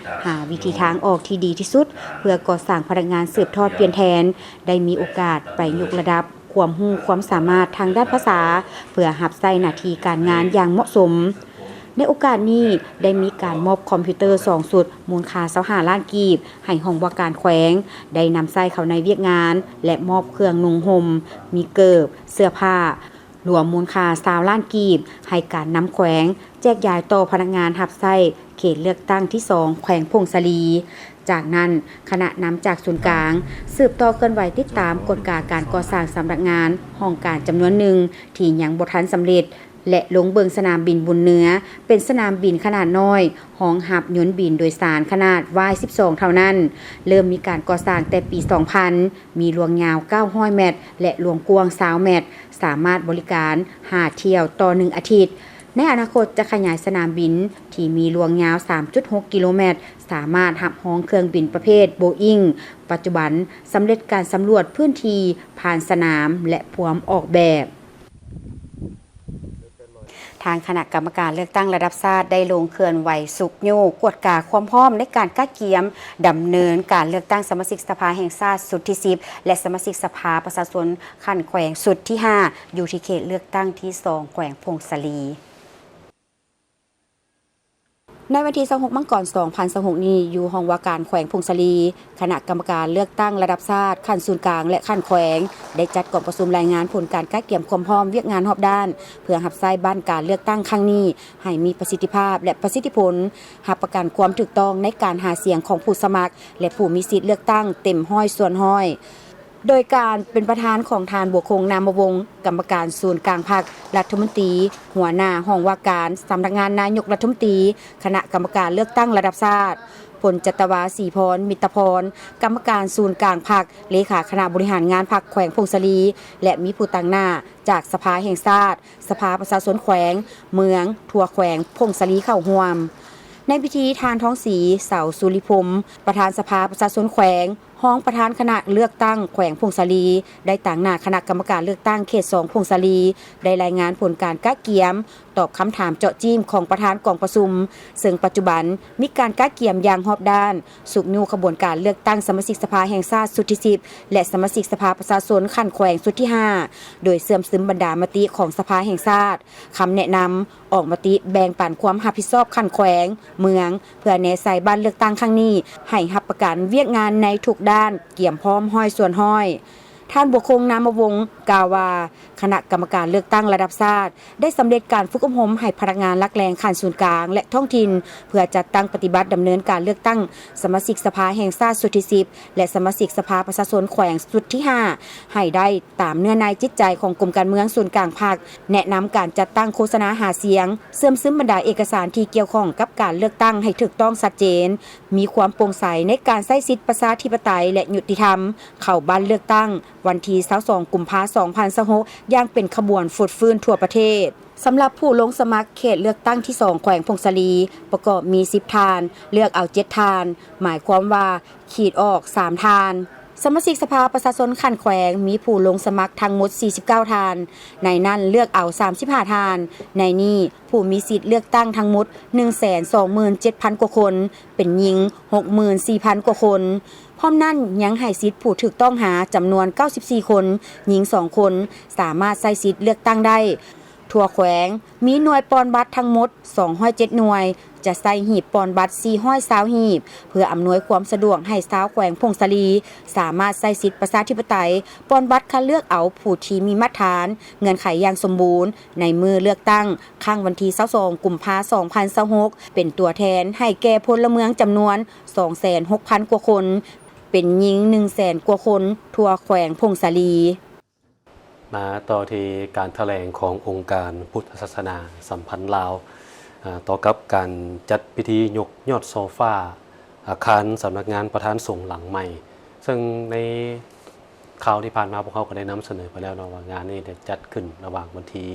ຫາວິທີທາງອອກທີ່ດີທີ່ສຸດ ເພື່ອກໍ່ສ້າງພະນັກງານສືບທອດປ່ຽນແທນ ໄດ້ມີໂອກາດໄປຍົກລະດັບຄວາມຮູ້ຄວາມສາມາດທາງດ້ານພາສາ ເພື່ອຮັບໃຊ້ໜ້າທີ່ການງານຢ່າງເໝາະສົມ. ໃນໂອກາດນີ້ ໄດ້ມີການມອບຄອມພິວເຕີສອງຊຸດ ມູນຄ່າຊາວຫ້າລ້ານກີບ ໃຫ້ຫ້ອງວ່າການແຂວງ ໄດ້ນຳໃຊ້ເຂົ້າໃນວຽກງານ ແລະ ມອບເຄື່ອງນຸ່ງຫົ່ມ, ມີເກີບ, ເສື້ອຜ້າ ລວມມູນຄ່າຊາວລ້ານກີບ ໃຫ້ການນຳແຂວງແຈກຢາຍຕໍ່ພະນັກງານຮັບໃຊ້ເຂດເລືອກຕັ້ງທີສອງ ແຂວງຜົ້ງສາລີ. ຈາກນັ້ນ, ຄະນະນຳຈາກສູນກາງ ສືບຕໍ່ເຄື່ອນໄຫວຕິດຕາມກວດກາການກໍ່ສ້າງສຳນັກງານຫ້ອງການຈຳນວນໜຶ່ງທີ່ຍັງບໍ່ທັນສຳເລັດ ແລະ ລົງເບິ່ງສະໜາມບິນບຸນເໜືອ ເປັນສະໜາມບິນຂະໜາດນ້ອຍ ຮອງຮັບຍົນບິນໂດຍສານຂະໜາດວາຍສິບສອງເທົ່ານັ້ນ. ເລີ່ມມີການກໍ່ສ້າງແຕ່ປີສອງພັນ ມີລວງຍາວເກົ້າຮ້ອຍແມັດ ແລະ ລວງກວ້າງຊາວແມັດ, ສາມາດບໍລິການຫ້າຖ້ຽວຕໍ່ໜຶ່ງອາທິດ. ໃນອະນາຄົດຈະຂະຫຍາຍສະໜາມບິນທີ່ມີລວງຍາວສາມຈຸດຫົກກິໂລແມັດ, ສາມາດຮັບຮອງເຄື່ອງບິນປະເພດໂບອິງ. ປັດຈຸບັນສຳເລັດການສຳຫຼວດພື້ນທີ່ຜ່ານສະໜາມ ແລະ ພວມອອກແບບ. ທາງຄະນະກຳມະການເລືອກຕັ້ງລະດັບຊາດໄດ້ລົງເຄື່ອນໄຫວຊຸກຍູ້ກວດກາຄວາມພ້ອມໃນການກະກຽມດຳເນີນການເລືອກຕັ້ງສະມາຊິກສະພາແຫ່ງຊາດຊຸດທີສິບ ແລະ ສະມາຊິກສະພາປະຊາຊົນຂັ້ນແຂວງຊຸດທີຫ້າ ຢູ່ທີ່ເຂດເລືອກຕັ້ງທີສອງ ແຂວງຜົ້ງສາລີ. ໃນວັນທີຊາວຫົກ ມັງກອນ ສອງພັນຊາວຫົກນີ້, ຢູ່ຫ້ອງວ່າການແຂວງຜົ້ງສາລີ, ຄະນະກຳມະການເລືອກຕັ້ງລະດັບຊາດ ຂັ້ນສູນກາງ ແລະ ຂັ້ນແຂວງ ໄດ້ຈັດກອງປະຊຸມລາຍງານຜົນການກະກຽມຄວາມພ້ອມວຽກງານຮອບດ້ານ ເພື່ອຮັບໃຊ້ບ້ານການເລືອກຕັ້ງຄັ້ງນີ້ໃຫ້ມີປະສິດທິພາບ ແລະ ປະສິດທິຜົນ, ຮັບປະກັນຄວາມຖືກຕ້ອງໃນການຫາສຽງຂອງຜູ້ສະໝັກ ແລະ ຜູ້ມີສິດເລືອກຕັ້ງເຕັມຮ້ອຍສ່ວນຮ້ອຍ. ໂດຍການເປັນປະທານຂອງທ່ານ ບົວຄົງ ນາມະວົງ ກຳມະການສູນກາງພັກ, ລັດຖະມົນຕີ, ຫົວໜ້າຫ້ອງວ່າການສຳນັກງານນາຍົກລັດຖະມົນຕີ, ຄະນະກຳມະການເລືອກຕັ້ງລະດັບຊາດ, ພົນຈັດຕະວາ ສີພອນ ມິດຕະພອນ ກຳມະການສູນກາງພັກ, ເລຂາຄະນະບໍລິຫານງານພັກແຂວງຜົ້ງສາລີ ແລະ ມີຜູ້ຕາງໜ້າຈາກສະພາແຫ່ງຊາດ, ສະພາປະຊາຊົນແຂວງ, ເມືອງ, ທົ່ວແຂວງຜົ້ງສາລີເຂົ້າຮ່ວມ. ໃນພິທີ, ທ່ານ ທອງສີ ເສົາສຸລິພົມ ປະທານສະພາປະຊາຊົນແຂວງ, ຮອງປະທານຄະນະເລືອກຕັ້ງແຂວງຜົ້ງສາລີ ໄດ້ຕາງໜ້າຄະນະກຳມະການເລືອກຕັ້ງເຂດສອງຜົ້ງສາລີ ໄດ້ລາຍງານຜົນການກະກຽມຕອບຄຳຖາມເຈາະຈີ້ມຂອງປະທານກອງປະຊຸມ, ເຊິ່ງປັດຈຸບັນມີການກະກຽມຢ່າງຮອບດ້ານ, ຊຸກຍູ້ຂະບວນການເລືອກຕັ້ງສະມາຊິກສະພາແຫ່ງຊາດຊຸດທີສິບ ແລະ ສະມາຊິກສະພາປະຊາຊົນຂັ້ນແຂວງຊຸດທີຫ້າ ໂດຍເຊື່ອມຊຶມບັນດາມະຕິຂອງສະພາແຫ່ງຊາດ, ຄຳແນະນຳ, ອອກມະຕິແບ່ງປັນຄວາມຮັບຜິດຊອບຂັ້ນແຂວງ, ເມືອງ ເພື່ອແນໃສ່ບ້ານເລືອກຕັ້ງຄັ້ງນີ້ ໃຫ້ຮັບປະກັນວຽກງານໃນທຸກດ້ານ, ກຽມພ້ອມຮ້ອຍສ່ວນຮ້ອຍ. ທ່ານ ບົວຄົງ ນາມະວົງ ກ່າວວ່າ, ຄະນະກຳມະການເລືອກຕັ້ງລະດັບຊາດ ໄດ້ສຳເລັດການຝຶກອົບຮົມໃຫ້ພະນັກງານຫຼັກແຫຼ່ງຂັ້ນສູນກາງ ແລະ ທ້ອງຖິ່ນ ເພື່ອຈັດຕັ້ງປະຕິບັດດຳເນີນການເລືອກຕັ້ງສະມາຊິກສະພາແຫ່ງຊາດຊຸດທີສິບ ແລະ ສະມາຊິກສະພາປະຊາຊົນແຂວງຊຸດທີຫ້າ ໃຫ້ໄດ້ຕາມເນື້ອໃນຈິດໃຈຂອງກົມການເມືອງສູນກາງພັກ, ແນະນຳການຈັດຕັ້ງໂຄສະນາຫາສຽງ, ເຊື່ອມຊຶມບັນດາເອກະສານທີ່ກ່ຽວຂ້ອງກັບການເລືອກຕັ້ງໃຫ້ຖືກຕ້ອງຊັດເຈນ, ມີຄວາມໂປ່ງໃສໃນການໃຊ້ສິດປະຊາທິປະໄຕ ແລະ ຍຸຕິທຳ ເຂົ້າບັດເລືອກຕັ້ງວັນທີຊາວສອງ ກຸມພາ ສອງພັນຊາວຫົກ ຢ່າງເປັນຂະບວນຟົດຟື້ນທົ່ວປະເທດ. ສຳລັບຜູ້ລົງສະໝັກເຂດເລືອກຕັ້ງທີສອງ ແຂວງຜົ້ງສາລີ ປະກອບມີສິບທ່ານ, ເລືອກເອົາເຈັດທ່ານ, ໝາຍຄວາມວ່າ ຂີດອອກສາມທ່ານ. ສະມາຊິກສະພາປະຊາຊົນຂັ້ນແຂວງ ມີຜູ້ລົງສະໝັກທັງໝົດສີ່ສິບເກົ້າທ່ານ, ໃນນັ້ນເລືອກເອົາສາມສິບຫ້າທ່ານ. ໃນນີ້ ຜູ້ມີສິດເລືອກຕັ້ງທັງໝົດໜຶ່ງແສນສອງໝື່ນເຈັດພັນກວ່າຄົນ, ເປັນຍິງຫົກໝື່ນສີ່ພັນກວ່າຄົນ. ພ້ອມນັ້ນຍັງໃຫ້ສິດຜູ້ຖືກຕ້ອງຫາຈຳນວນເກົ້າສິບສີ່ຄົນ, ຍິງສອງຄົນ, ສາມາດໃຊ້ສິດເລືອກຕັ້ງໄດ້. ທົ່ວແຂວງມີໜ່ວຍປ່ອນບັດທັງໝົດສອງຮ້ອຍເຈັດໜ່ວຍ, ຈະໃຊ້ຫີບປ່ອນບັດສີ່ຮ້ອຍຊາວຫີບ ເພື່ອອຳນວຍຄວາມສະດວກໃຫ້ຊາວແຂວງຜົ້ງສາລີ ສາມາດໃຊ້ສິດປະຊາທິປະໄຕ ປ່ອນບັດຄັດເລືອກເອົາຜູ້ທີ່ມີມາດຖານ, ເງື່ອນໄຂຢ່າງສົມບູນ ໃນມື້ເລືອກຕັ້ງຄັ້ງວັນທີຊາວສອງ ກຸມພາ ສອງພັນຊາວຫົກ ເປັນຕົວແທນໃຫ້ແກ່ພົນລະເມືອງຈຳນວນສອງແສນຫົກພັນກວ່າຄົນ, ເປັນຍິງໜຶ່ງແສນກວ່າຄົນ ທົ່ວແຂວງຜົ້ງສາລີ. ມາຕໍ່ທີ່ການຖະແຫຼງຂອງອົງການພຸດທະສາສະໜາສຳພັນລາວ ອາ ຕໍ່ກັບການຈັດພິທີຍົກຍອດໂຊຟາອາຄານສຳນັກງານປະທານສົງຫຼັງໃໝ່, ເຊິ່ງໃນຄາວທີ່ຜ່ານມາພວກເຮົາກໍໄດ້ນຳສະເໜີໄປແລ້ວເນາະ ວ່າງານນີ້ໄດ້ຈັດຂຶ້ນລະຫວ່າງວັນທີ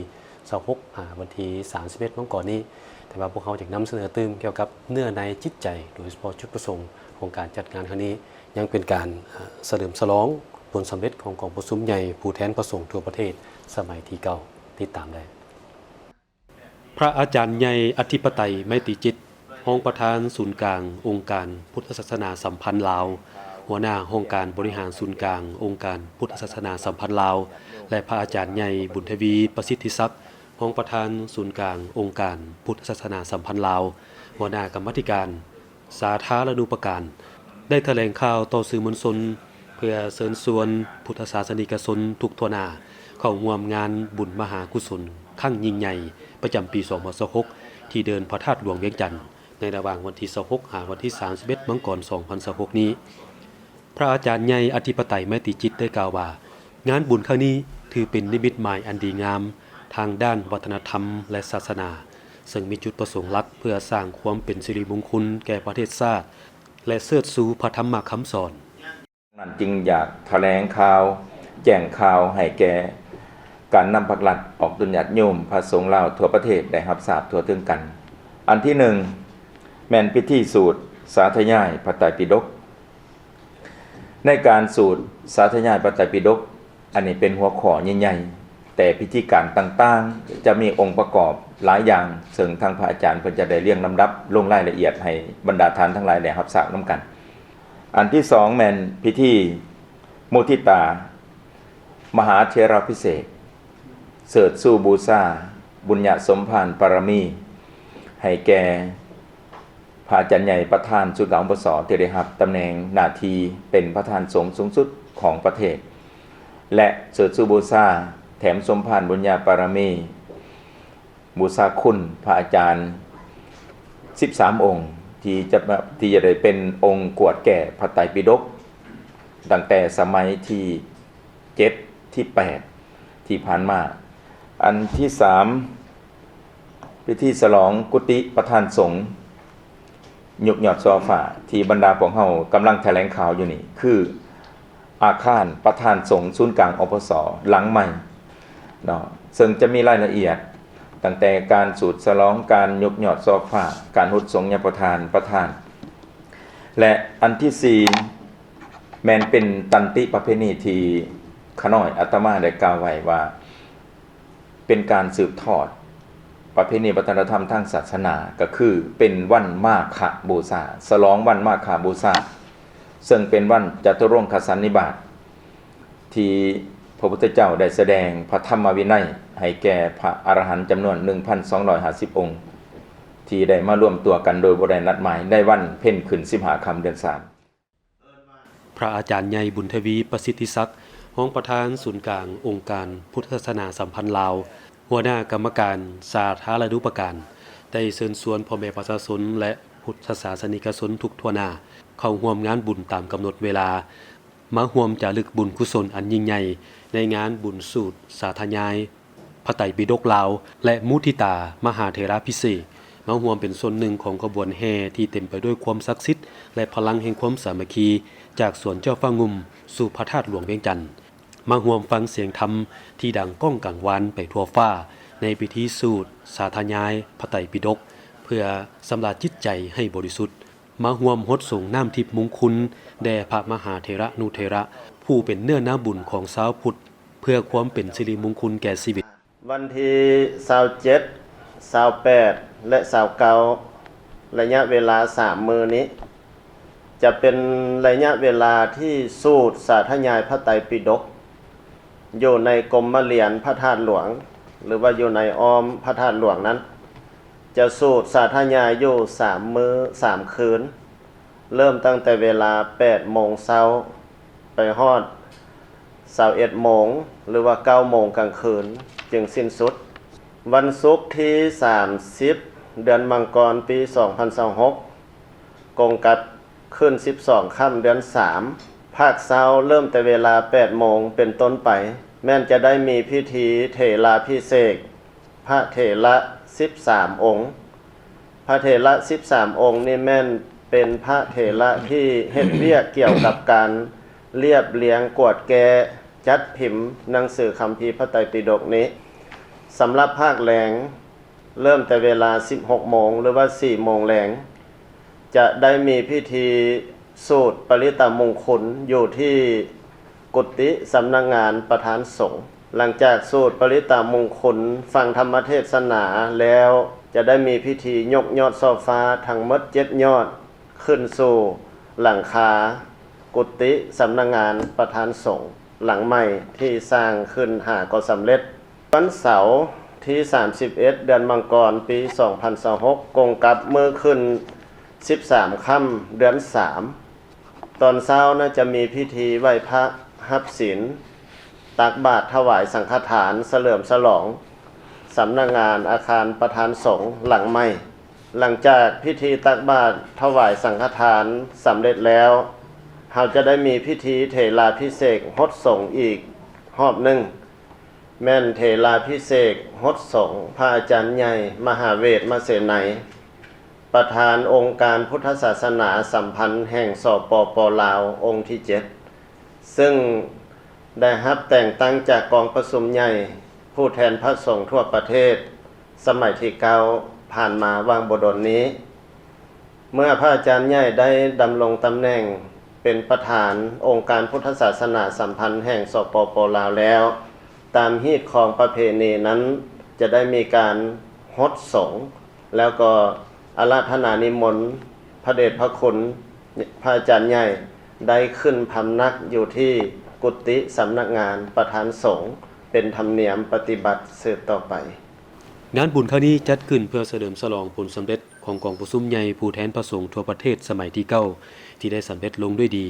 ຊາວຫົກ ຫາວັນທີສາມສິບເອັດ ມັງກອນນີ້, ແຕ່ວ່າພວກເຮົາຢາກນຳສະເໜີຕື່ມກ່ຽວກັບເນື້ອໃນຈິດໃຈ ໂດຍສະເພາະຈຸດປະສົງຂອງການຈັດງານຄັ້ງນີ້ ຍັງເປັນການ ເອີ ສະເຫຼີມສະຫຼອງ ຜົນສຳເລັດຂອງກອງປະຊຸມໃຫຍ່ຜູ້ແທນພະສົງທົ່ວປະເທດສະໄໝທີເກົ້າ ຕິດຕາມໄດ້. ພະອາຈານໃຫຍ່ ອະທິປະໄຕ ໄມຕີຈິດ ຮອງປະທານສູນກາງອົງການພຸດທະສາສະໜາສຳພັນລາວ, ຫົວໜ້າຫ້ອງການບໍລິຫານສູນກາງອົງການພຸດທະສາສະໜາສຳພັນລາວ ແລະ ພະອາຈານໃຫຍ່ ບຸນທະວີ ປະສິດທິສັກ ຮອງປະທານສູນກາງອົງການພຸດທະສາສະໜາສຳພັນລາວ, ຫົວໜ້າກຳມາທິການ ສາທາລະນູປະການ ໄດ້ຖະແຫຼງຂ່າວຕໍ່ສື່ມວນຊົນ ເພື່ອເຊີນຊວນພຸດທະສາສະນິກະຊົນທຸກທົ່ວໜ້າ ເຂົ້າຮ່ວມງານບຸນມະຫາກຸສົນຄັ້ງຍິ່ງໃຫຍ່ ປະຈຳປີສອງພັນຊາວຫົກ ທີ່ເດີ່ນພະທາດຫຼວງວຽງຈັນ ໃນລະຫວ່າງວັນທີຊາວຫົກ ຫາວັນທີສາມສິບເອັດ ມັງກອນ ສອງພັນຊາວຫົກນີ້. ພະອາຈານໃຫຍ່ ອະທິປະໄຕ ໄມຕີຈິດ ໄດ້ກ່າວວ່າ, ງານບຸນຄັ້ງນີ້ຖືເປັນນິມິດໝາຍອັນດີງາມທາງດ້ານວັດທະນະທຳ ແລະ ສາສະໜາ, ເຊິ່ງມີຈຸດປະສົງຫຼັກເພື່ອສ້າງຄວາມເປັນສິລິມຸງຄຸນແກ່ປະເທດຊາດ ແລະ ເຊີດຊູພະທຳມະຄຳສອນ. ນັ້ນຈຶ່ງຢາກຖະແຫຼງຂ່າວ, ແຈ້ງຂ່າວໃຫ້ແກ່ການນຳພາກລັດອອກຕົນຍາດໂຍມພະສົງລາວທົ່ວປະເທດໄດ້ຮັບຊາບທົ່ວເຖິງກັນ. ອັນທີໜຶ່ງ ແມ່ນພິທີສູດສາທະຍາຍພະໄຕປິດົກ. ໃນການສູດສາທະຍາຍພະໄຕປິດົກ, ອັນນີ້ເປັນຫົວຂໍ້ໃຫຍ່ໆ, ແຕ່ພິທີການຕ່າງໆ ຈະມີອົງປະກອບຫຼາຍຢ່າງ, ເຊິ່ງທາງພະອາຈານເພິ່ນຈະໄດ້ລຽງລຳດັບລົງລາຍລະອຽດໃຫ້ບັນດາທ່ານທັງຫຼາຍໄດ້ຮັບຊາບນຳກັນ. ອັນທີສອງ ແມ່ນພິທີມຸທິຕາມະຫາເຖລາພິເສກ, ເຊີດຊູບູຊາບຸນຍະສົມພານປາລະມີ ໃຫ້ແກ່ ພະອາຈານໃຫຍ່ປະທານສູນກາງ ອພສ ທີ່ໄດ້ຮັບຕຳແໜ່ງໜ້າທີ່ເປັນປະທານສົງສູງສຸດຂອງປະເທດ ແລະ ເຊີດຊູບູຊາ ແຖມສົມພານບຸນຍາປາລະມີ ບູຊາຄຸນພະອາຈານສິບສາມອົງ ທີ່ຈະ ທີ່ຈະໄດ້ເປັນອົງກວດແກ້ພະໄຕປິດົກ ຕັ້ງແຕ່ສະໄໝທີເຈັດ ທີແປດ ທີ່ຜ່ານມາ. ອັນທີສາມ ພິທີສະຫຼອງກຸຕິປະທານສົງ ຍົກຍອດຊໍ້ຟ້າ ທີ່ບັນດາພວກເຮົາກຳລັງຖະແຫຼງຂ່າວຢູ່ນີ້ ຄືອາຄານປະທານສົງສູນກາງ ອພສ ຫຼັງໃໝ່ເນາະ ເຊິ່ງຈະມີລາຍລະອຽດ ຕັ້ງແຕ່ການສູດສະຫຼອງ, ການຍົກຍອດຊໍ້ຟ້າ, ການຫົດສົງຍາປະທານ ປະທານ ແລະ ອັນທີສີ່ ແມ່ນເປັນຕັນຕິປະເພນີທີ່ຂ້ານ້ອຍອາດຕະມາໄດ້ກ່າວໄວ້ວ່າ ເປັນການສືບທອດປະເພນີວັດທະນະທຳທາງສາສະໜາ ກໍຄືເປັນວັນມາຄະບູຊາ, ສະຫຼອງວັນມາຄະບູຊາ ເຊິ່ງເປັນວັນຈະຕຸລົງຄະສັນນິບາດ ທີ່ພະພຸດທະເຈົ້າໄດ້ສະແດງພະທຳມະວິໄນໃຫ້ແກ່ພະອະລະຫັນຈຳນວນໜຶ່ງພັນສອງຮ້ອຍຫ້າສິບອົງ ທີ່ໄດ້ມາລວມຕົວກັນໂດຍບໍ່ໄດ້ນັດໝາຍ ໃນວັນເພັນຂຶ້ນສິບຫ້າຄ່ຳເດືອນສາມ. ພະອາຈານໃຫຍ່ ບຸນທະວີ ປະສິດທິສັກ, ຮອງປະທານສູນກາງອົງການພຸດທະສາສະໜາສຳພັນລາວ, ຫົວໜ້າກຳມະການສາທາລະນູປະການ ໄດ້ເຊີນຊວນພໍ່ແມ່ປະຊາຊົນ ແລະ ພຸດທະສາສະນິກະຊົນທຸກທົ່ວໜ້າ ເຂົ້າຮ່ວມງານບຸນຕາມກຳນົດເວລາ, ມາຮ່ວມຈາລຶກບຸນກຸສົນອັນຍິ່ງໃຫຍ່ ໃນງານບຸນສູດສາທະຍາຍ ພະໄຕປິດົກລາວ ແລະ ມຸທິຕາມະຫາເຖລາພິເສກ, ມາຮ່ວມເປັນສ່ວນໜຶ່ງຂອງຂະບວນແຫ່ທີ່ເຕັມໄປດ້ວຍຄວາມສັກສິດ ແລະ ພະລັງແຫ່ງຄວາມສາມັກຄີ ຈາກສວນເຈົ້າຟ້າງຸ່ມສູ່ພະທາດຫຼວງວຽງຈັນ, ມາຮ່ວມຟັງສຽງທຳທີ່ດັງກ້ອງກັງວານໄປທົ່ວຟ້າ ໃນພິທີສູດສາທະຍາຍພະໄຕປິດົກ ເພື່ອຊຳລະຈິດໃຈໃຫ້ບໍລິສຸດ, ມາຮ່ວມຫົດສົງນ້ຳທິບມຸງຄຸນແດ່ພະມະຫາເຖລະນຸເຖລະ ຜູ້ເປັນເນື້ອນາບຸນຂອງຊາວພຸດ ເພື່ອຄວາມເປັນສິລິມຸງຄຸນແກ່ຊີວິດ. ວັນທີຊາວເຈັດ ຊາວແປດ ແລະ ຊາວເກົ້າ ໄລຍະເວລາສາມມື້ນີ້ ຈະເປັນໄລຍະເວລາທີ່ສູດສາທະຍາຍພະໄຕປິດົກ ຢູ່ໃນກົມມະລຽນພະທາດຫຼວງ ຫຼືວ່າຢູ່ໃນອ້ອມພະທາດຫຼວງນັ້ນ ຈະສູດສາທະຍາຍຢູ່ສາມມື້ສາມຄືນ ເລີ່ມຕັ້ງແຕ່ເວລາແປດໂມງເຊົ້າ ໄປຮອດຊາວເອັດໂມງ ຫຼືວ່າເກົ້າໂມງກາງຄືນຈຶ່ງສິ້ນສຸດ. ວັນສຸກທີສາມສິບ ເດືອນມັງກອນ ປີສອງພັນຊາວຫົກ ກົງກັບຂຶ້ນສິບສອງຄ່ຳເດືອນສາມ ພາກເຊົ້າເລີ່ມແຕ່ເວລາແປດໂມງເປັນຕົ້ນໄປ ແມ່ນຈະໄດ້ມີພິທີເຖລາພິເສກ ພະເຖລະສິບສາມອົງ. ພະເຖລະສິບສາມອົງນີ້ແມ່ນເປັນພະເຖລະທີ່ເຮັດວຽກກ່ຽວກັບການລຽບລຽງກວດແກ້ຈັດພິມໜັງສືຄຳພີພະໄຕປິດົກນີ້. ສຳລັບພາກແລງ ເລີ່ມແຕ່ເວລາສິບຫົກໂມງ ຫຼືວ່າສີ່ໂມງແລງ ຈະໄດ້ມີພິທີສູດປະລິຕະມຸງຄຸນຢູ່ທີ່ກຸຕິສຳນັກງານປະທານສົງ. ຫຼັງຈາກສູດປະລິຕະມຸງຄຸນ ຟັງທຳມະເທດສະໜາແລ້ວ ຈະໄດ້ມີພິທີຍົກຍອດຊໍ້ຟ້າທັງໝົດເຈັດຍອດ ຂຶ້ນສູ່ຫຼັງຄາກຸຕິສຳນັກງານປະທານສົງຫຼັງໃໝ່ທີ່ສ້າງຂຶ້ນຫາກໍສຳເລັດ. ວັນເສົາທີສາມສິບເອັດ ເດືອນມັງກອນ ປີສອງພັນຊາວຫົກ ກົງກັບມື້ຂຶ້ນສິບສາມຄ່ຳເດືອນສາມ ຕອນເຊົ້ານະຈະມີພິທີໄຫວ້ພະ ຮັບສິນ ຕັກບາດຖວາຍສັງຄະທານສະເຫຼີມສະຫຼອງສຳນັກງານອາຄານປະທານສົງຫຼັງໃໝ່. ຫຼັງຈາກພິທີຕັກບາດຖວາຍສັງຄະທານສຳເລັດແລ້ວ ເຮົາຈະໄດ້ມີພິທີເຖລາພິເສກຫົດສົງອີກຮອບໜຶ່ງ ແມ່ນເຖລາພິເສກຫົດສົງພະອາຈານໃຫຍ່ ມະຫາເວດມະເສໄນ ປະທານອົງການພຸດທະສາສະໜາສຳພັນແຫ່ງ ສປປ ລາວ ອົງທີເຈັດ ເຊິ່ງໄດ້ຮັບແຕ່ງຕັ້ງຈາກກອງປະຊຸມໃຫຍ່ຜູ້ແທນພະສົງທົ່ວປະເທດ ສະໄໝທີເກົ້າ ຜ່ານມາຫວ່າງບໍ່ດົນນີ້. ເມື່ອພະອາຈານໃຫຍ່ໄດ້ດຳລົງຕຳແໜ່ງເປັນປະທານອົງການພຸດທະສາສະໜາສຳພັນແຫ່ງ ສປປ ລາວ ແລ້ວ, ຕາມຮີດຄອງປະເພນີນັ້ນ ຈະໄດ້ມີການຫົດສົງ ແລ້ວກໍອາລາທະນານິມົນພະເດດພະຄຸນພະອາຈານໃຫຍ່ ໄດ້ຂຶ້ນພຳນັກຢູ່ທີ່ກຸຕິສຳນັກງານປະທານສົງ ເປັນທຳນຽມປະຕິບັດສືບຕໍ່ໄປ. ງານບຸນຄັ້ງນີ້ຈັດຂຶ້ນເພື່ອສະເຫຼີມສະຫຼອງຜົນສຳເລັດຂອງກອງປະຊຸມໃຫຍ່ຜູ້ແທນພະສົງທົ່ວປະເທດສະໄໝທີເກົ້າ ທີ່ໄດ້ສຳເລັດລົງດ້ວຍດີ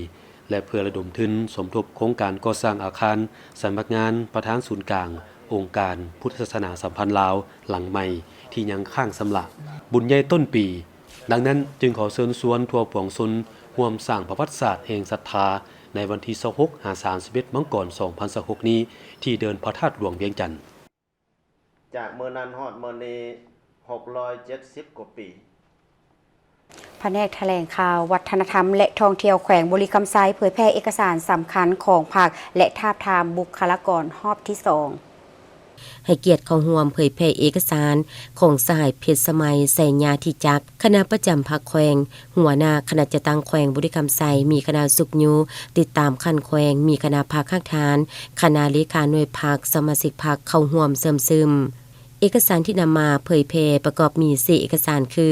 ແລະ ເພື່ອລະດົມທຶນສົມທົບໂຄງການກໍ່ສ້າງອາຄານສຳນັກງານປະທານສູນກາງອົງການພຸດທະສາສະໜາສຳພັນລາວຫຼັງໃໝ່ທີ່ຍັງຄ້າງຊຳລະ ບຸນໃຫຍ່ຕົ້ນປີ. ດັ່ງນັ້ນຈຶ່ງຂໍເຊີນຊວນທົ່ວປວງຊົນຮ່ວມສ້າງປະຫວັດສາດແຫ່ງສັດທາ ໃນວັນທີຊາວຫົກຫາສາມສິບເອັດມັງກອນສອງພັນຊາວຫົກນີ້ ທີ່ເດີ່ນພະທາດຫຼວງວຽງຈັນ. ຈາກມື້ນັ້ນຮອດມື້ນີ້ຫົກຮ້ອຍເຈັດສິບກວ່າປີ. ພະແນກຖະແຫຼງຂ່າວ ວັດທະນະທຳ ແລະ ທ່ອງທ່ຽວແຂວງບໍລິຄຳໄຊ ເຜີຍແຜ່ເອກະສານສຳຄັນຂອງພັກ ແລະ ທາບທາມບຸກຄະລາກອນຮອບທີສອງ. ໃຫ້ກຽດເຂົ້າຮ່ວມເຜີຍແຜ່ເອກະສານຂອງສະຫາຍ ເພັດສະໄໝ ໄຊຍາທິຈັກ ຄະນະປະຈຳພັກແຂວງ, ຫົວໜ້າຄະນະຈັດຕັ້ງແຂວງບໍລິຄຳໄຊ, ມີຄະນະຊຸກຍູ້ຕິດຕາມຂັ້ນແຂວງ, ມີຄະນະພັກຮາກຖານ, ຄະນະເລຂາໜ່ວຍພັກ, ສະມາຊິກພັກເຂົ້າຮ່ວມເຊື່ອມຊຶມ. ເອກະສານທີ່ນຳມາເຜີຍແຜ່ປະກອບມີສີ່ເອກະສານຄື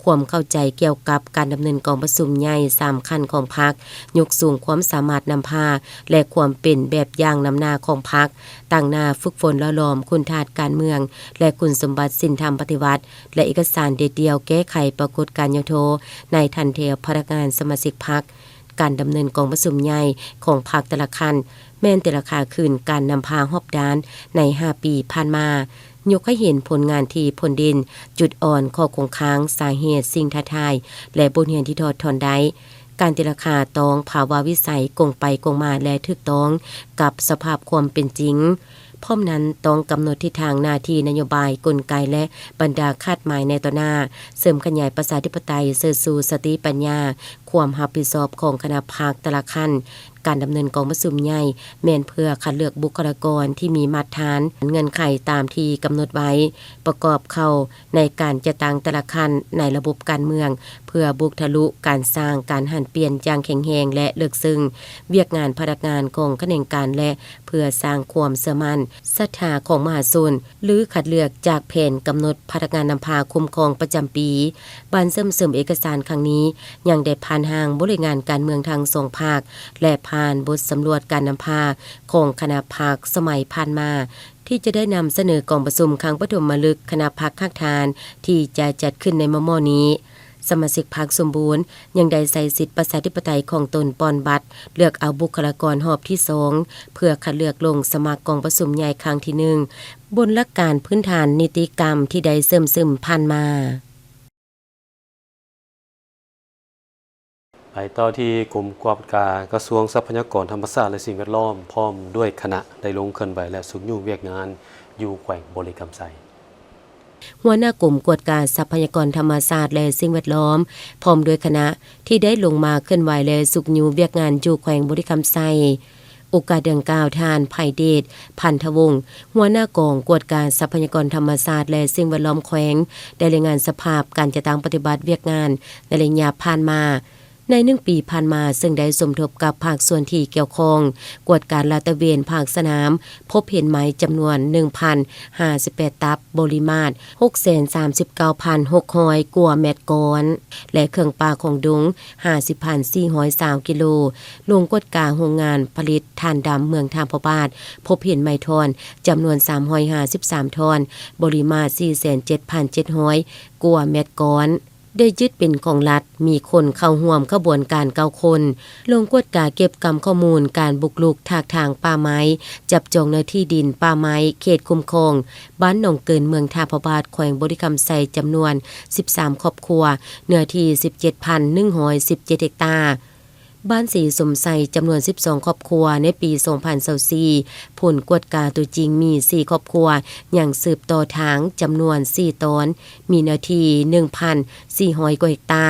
ຄວາມເຂົ້າໃຈກ່ຽວກັບການດຳເນີນກອງປະຊຸມໃຫຍ່ສາມຂັ້ນຂອງພັກ, ຍົກສູງຄວາມສາມາດນຳພາ ແລະ ຄວາມເປັນແບບຢ່າງນຳໜ້າຂອງພັກ, ຕັ້ງໜ້າຝຶກຝົນຫຼໍ່ຫຼອມຄຸນທາດການເມືອງ ແລະ ຄຸນສົມບັດສິນທຳປະຕິວັດ ແລະ ເອກະສານເດັດດ່ຽວແກ້ໄຂປາກົດການຫຍໍ້ທໍ້ໃນຖັນແຖວພະນັກງານສະມາຊິກພັກ. ການດຳເນີນກອງປະຊຸມໃຫຍ່ຂອງພັກແຕ່ລະຂັ້ນ ແມ່ນຕີລາຄາຄືນການນຳພາຮອບດ້ານໃນຫ້າປີຜ່ານມາ, ຍົກໃຫ້ເຫັນຜົນງານທີ່ພົ້ນເດັ່ນ, ຈຸດອ່ອນ, ຂໍ້ຄົງຄ້າງ, ສາເຫດ, ສິ່ງທ້າທາຍ ແລະ ບົດຮຽນທີ່ຖອດຖອນໄດ້. ການຕີລາຄາຕ້ອງພາວະວິໄສກົງໄປກົງມາ ແລະ ຖືກຕ້ອງກັບສະພາບຄວາມເປັນຈິງ. ພ້ອມນັ້ນຕ້ອງກຳນົດທິດທາງ, ໜ້າທີ່, ນະໂຍບາຍ, ກົນໄກ ແລະ ບັນດາຄາດໝາຍໃນຕໍ່ໜ້າ, ເສີມຂະຫຍາຍປະຊາທິປະໄຕ, ເຊີດຊູສະຕິປັນຍາ, ຄວາມຮັບຜິດຊອບຂອງຄະນະພັກແຕ່ລະຂັ້ນ. ການດຳເນີນກອງປະຊຸມໃຫຍ່ແມ່ນເພື່ອຄັດເລືອກບຸກຄະລາກອນທີ່ມີມາດຖານ, ເງື່ອນໄຂຕາມທີ່ກຳນົດໄວ້, ປະກອບເຂົ້າໃນການຈັດຕັ້ງແຕ່ລະຂັ້ນໃນລະບົບການເມືອງ ເພື່ອບຸກທະລຸການສ້າງການຫັນປ່ຽນຢ່າງແຂງແຮງ ແລະ ເລິກເຊິ່ງວຽກງານພະນັກງານຂອງຂະແໜງການ ແລະ ເພື່ອສ້າງຄວາມເຊື່ອໝັ້ນ, ສັດທາຂອງມະຫາຊົນ ຫຼື ຄັດເລືອກຈາກແຜນກຳນົດພະນັກງານນຳພາຄຸ້ມຄອງປະຈຳປີ. ບານເຊື່ອມເສີມເອກະສານຄັ້ງນີ້ຍັງໄດ້ຜ່ານຮ່າງບົດລາຍງານການເມືອງທັງສອງພາກ ແລະ ຜ່ານບົດສຳຫຼວດການນຳພາຂອງຄະນະພັກສະໄໝຜ່ານມາ ທີ່ຈະໄດ້ນຳສະເໜີກອງປະຊຸມຄັ້ງປະຖົມມະລຶກຄະນະພັກຮາກຖານທີ່ຈະຈັດຂຶ້ນໃນມໍ່ໆນີ້. ສະມາຊິກພັກສົມບູນຍັງໄດ້ໃຊ້ສິດປະຊາທິປະໄຕຂອງຕົນປ່ອນບັດເລືອກເອົາບຸກຄະລາກອນຮອບທີສອງ ເພື່ອຄັດເລືອກລົງສະໝັກກອງປະຊຸມໃຫຍ່ຄັ້ງທີໜຶ່ງ ບົນຫຼັກການພື້ນຖານນິຕິກຳທີ່ໄດ້ເຊື່ອມຊຶມຜ່ານມາ. ໄປຕໍ່ທີ່ກົມກວດກາກະຊວງຊັບພະຍາກອນທຳມະຊາດ ແລະ ສິ່ງແວດລ້ອມ ພ້ອມດ້ວຍຄະນະ ໄດ້ລົງເຄື່ອນໄຫວ ແລະ ຊຸກຍູ້ວຽກງານຢູ່ແຂວງບໍລິຄຳໄຊ. ຫົວໜ້າກົມກວດກາຊັບພະຍາກອນທຳມະຊາດ ແລະ ສິ່ງແວດລ້ອມ ພ້ອມດ້ວຍຄະນະ ທີ່ໄດ້ລົງມາເຄື່ອນໄຫວ ແລະ ຊຸກຍູ້ວຽກງານຢູ່ແຂວງບໍລິຄຳໄຊ. ໂອກາດດັ່ງກ່າວ, ທ່ານ ໄພເດດ ພັນທະວົງ ຫົວໜ້າກອງກວດກາຊັບພະຍາກອນທຳມະຊາດ ແລະ ສິ່ງແວດລ້ອມແຂວງ ໄດ້ລາຍງານສະພາບການຈັດຕັ້ງປະຕິບັດວຽກງານໃນໄລຍະຜ່ານມາ. ໃນໜຶ່ງປີຜ່ານມາ, ເຊິ່ງໄດ້ສົມທົບກັບພາກສ່ວນທີ່ກ່ຽວຂ້ອງ, ກວດກາລາດຕະເວນພາກສະໜາມ, ພົບເຫັນໄມ້ຈຳນວນໜຶ່ງພັນຫ້າສິບແປດຕັບ, ບໍລິມາດຫົກແສນສາມສິບເກົ້າພັນຫົກຮ້ອຍກວ່າແມັດກ້ອນ ແລະ ເຄື່ອງປ່າຂອງດົງ ຫ້າສິບພັນສີ່ຮ້ອຍຊາວກິໂລ, ລົງກວດກາໂຮງງານຜະລິດຖ່ານດຳເມືອງທ່າພະບາດ, ພົບເຫັນໄມ້ທ່ອນຈຳນວນສາມຮ້ອຍຫ້າສິບສາມທ່ອນ, ບໍລິມາດສີ່ແສນເຈັດພັນເຈັດຮ້ອຍກວ່າແມັດກ້ອນ, ໄດ້ຍຶດເປັນຂອງລັດ, ມີຄົນເຂົ້າຮ່ວມຂະບວນການເກົ້າຄົນ. ລົງກວດກາເກັບກຳຂໍ້ມູນການບຸກລຸກຖາກຖາງປ່າໄມ້, ຈັບຈອງເນື້ອທີ່ດິນປ່າໄມ້ເຂດຄຸ້ມຄອງ ບ້ານໜອງເກີນ ເມືອງທ່າພະບາດ ແຂວງບໍລິຄຳໄຊ ຈຳນວນສິບສາມຄອບຄົວ, ເນື້ອທີ່ສິບເຈັດພັນໜຶ່ງຮ້ອຍສິບເຈັດເຮັກຕາ. ບ້ານສີສົມໄຊ ຈຳນວນສິບສອງຄອບຄົວ, ໃນປີສອງພັນຊາວສີ່ ຜົນກວດກາຕົວຈິງມີສີ່ຄອບຄົວ ຍັງສືບຕໍ່ທາງ ຈຳນວນສີ່ຕອນ, ມີເນື້ອທີ່ໜຶ່ງພັນສີ່ຮ້ອຍກວ່າເຮັກຕາ.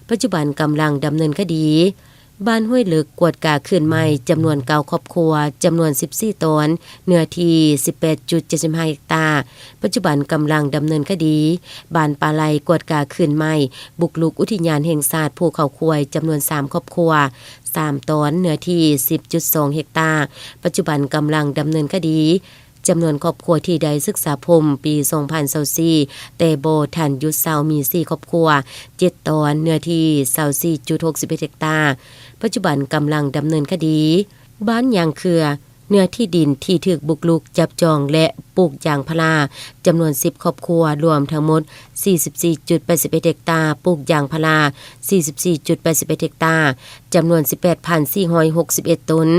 ປັດຈຸບັນກຳລັງດຳເນີນຄະດີ. ບ້ານຫ້ວຍເລິກ ກວດກາຄືນໃໝ່ ຈຳນວນເກົ້າຄອບຄົວ, ຈຳນວນສິບສີ່ຕອນ, ເນື້ອທີ່ສິບແປດຈຸດເຈັດສິບຫ້າເຮັກຕາ. ປັດຈຸບັນກຳລັງດຳເນີນຄະດີ. ບ້ານປ່າໄລ່ ກວດກາຄືນໃໝ່ ບຸກລຸກອຸທິຍານແຫ່ງຊາດພູເຂົາຄວາຍ ຈຳນວນສາມຄອບຄົວ, ສາມຕອນ, ເນື້ອທີ່ສິບຈຸດສອງເຮັກຕາ. ປັດຈຸບັນກຳລັງດຳເນີນຄະດີ. ຈຳນວນຄອບຄົວທີ່ໄດ້ສຶກສາພົມປີສອງພັນຊາວສີ່ ແຕ່ບໍ່ທັນຢຸດເຊົາມີສີ່ຄອບຄົວ, ເຈັດຕອນ, ເນື້ອທີ່ຊາວສີ່ຈຸດຫົກສິບເອັດເຮັກຕາ. ປັດຈຸບັນກຳລັງດຳເນີນຄະດີ. ບ້ານຍາງເຂືອ ເນື້ອທີ່ດິນທີ່ຖືກບຸກລຸກຈັບຈອງ ແລະ ປູກຢາງພາລາຈຳນວນສິບຄອບຄົວ ລວມທັງໝົດສີ່ສິບສີ່ຈຸດແປດສິບເອັດເຮັກຕາ, ປູກຢາງພາລາສີ່ສິບສີ່ຈຸດແປດສິບເອັດເຮັກຕາ, ຈຳນວນສິບແປດພັນສີ່ຮ້ອຍຫົກສິບເອັດຕົ້ນ.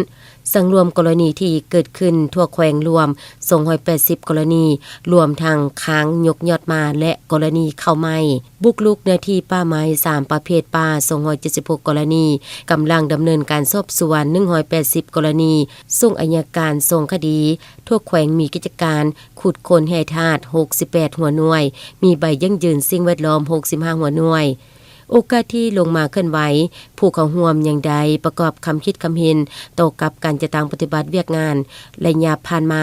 ສັງລວມກໍລະນີທີ່ເກີດຂຶ້ນທົ່ວແຂວງລວມສອງຮ້ອຍແປດສິບກໍລະນີ, ລວມທັງຄ້າງຍົກຍອດໝາ ແລະ ກໍລະນີເຂົ້າໃໝ່. ບຸກລຸກເນື້ອທີ່ປ່າໄມ້ສາມປະເພດປ່າສອງຮ້ອຍເຈັດສິບຫົກກໍລະນີ, ກຳລັງດຳເນີນການສອບສວນໜຶ່ງຮ້ອຍແປດສິບກໍລະນີ, ສົ່ງໄອຍະການສອງຄະດີ. ທົ່ວແຂວງມີກິດຈະການຂຸດຄົ້ນແຮ່ທາດຫົກສິບແປດຫົວໜ່ວຍ, ມີໃບຢັ້ງຢືນສິ່ງແວດລ້ອມຫົກສິບຫ້າຫົວໜ່ວຍ. ໂອກາດທີ່ລົງມາເຄື່ອນໄຫວ, ຜູ້ເຂົ້າຮ່ວມຍັງໄດ້ປະກອບຄຳຄິດຄຳເຫັນຕໍ່ກັບການຈັດຕັ້ງປະຕິບັດວຽກງານໄລຍະຜ່ານມາ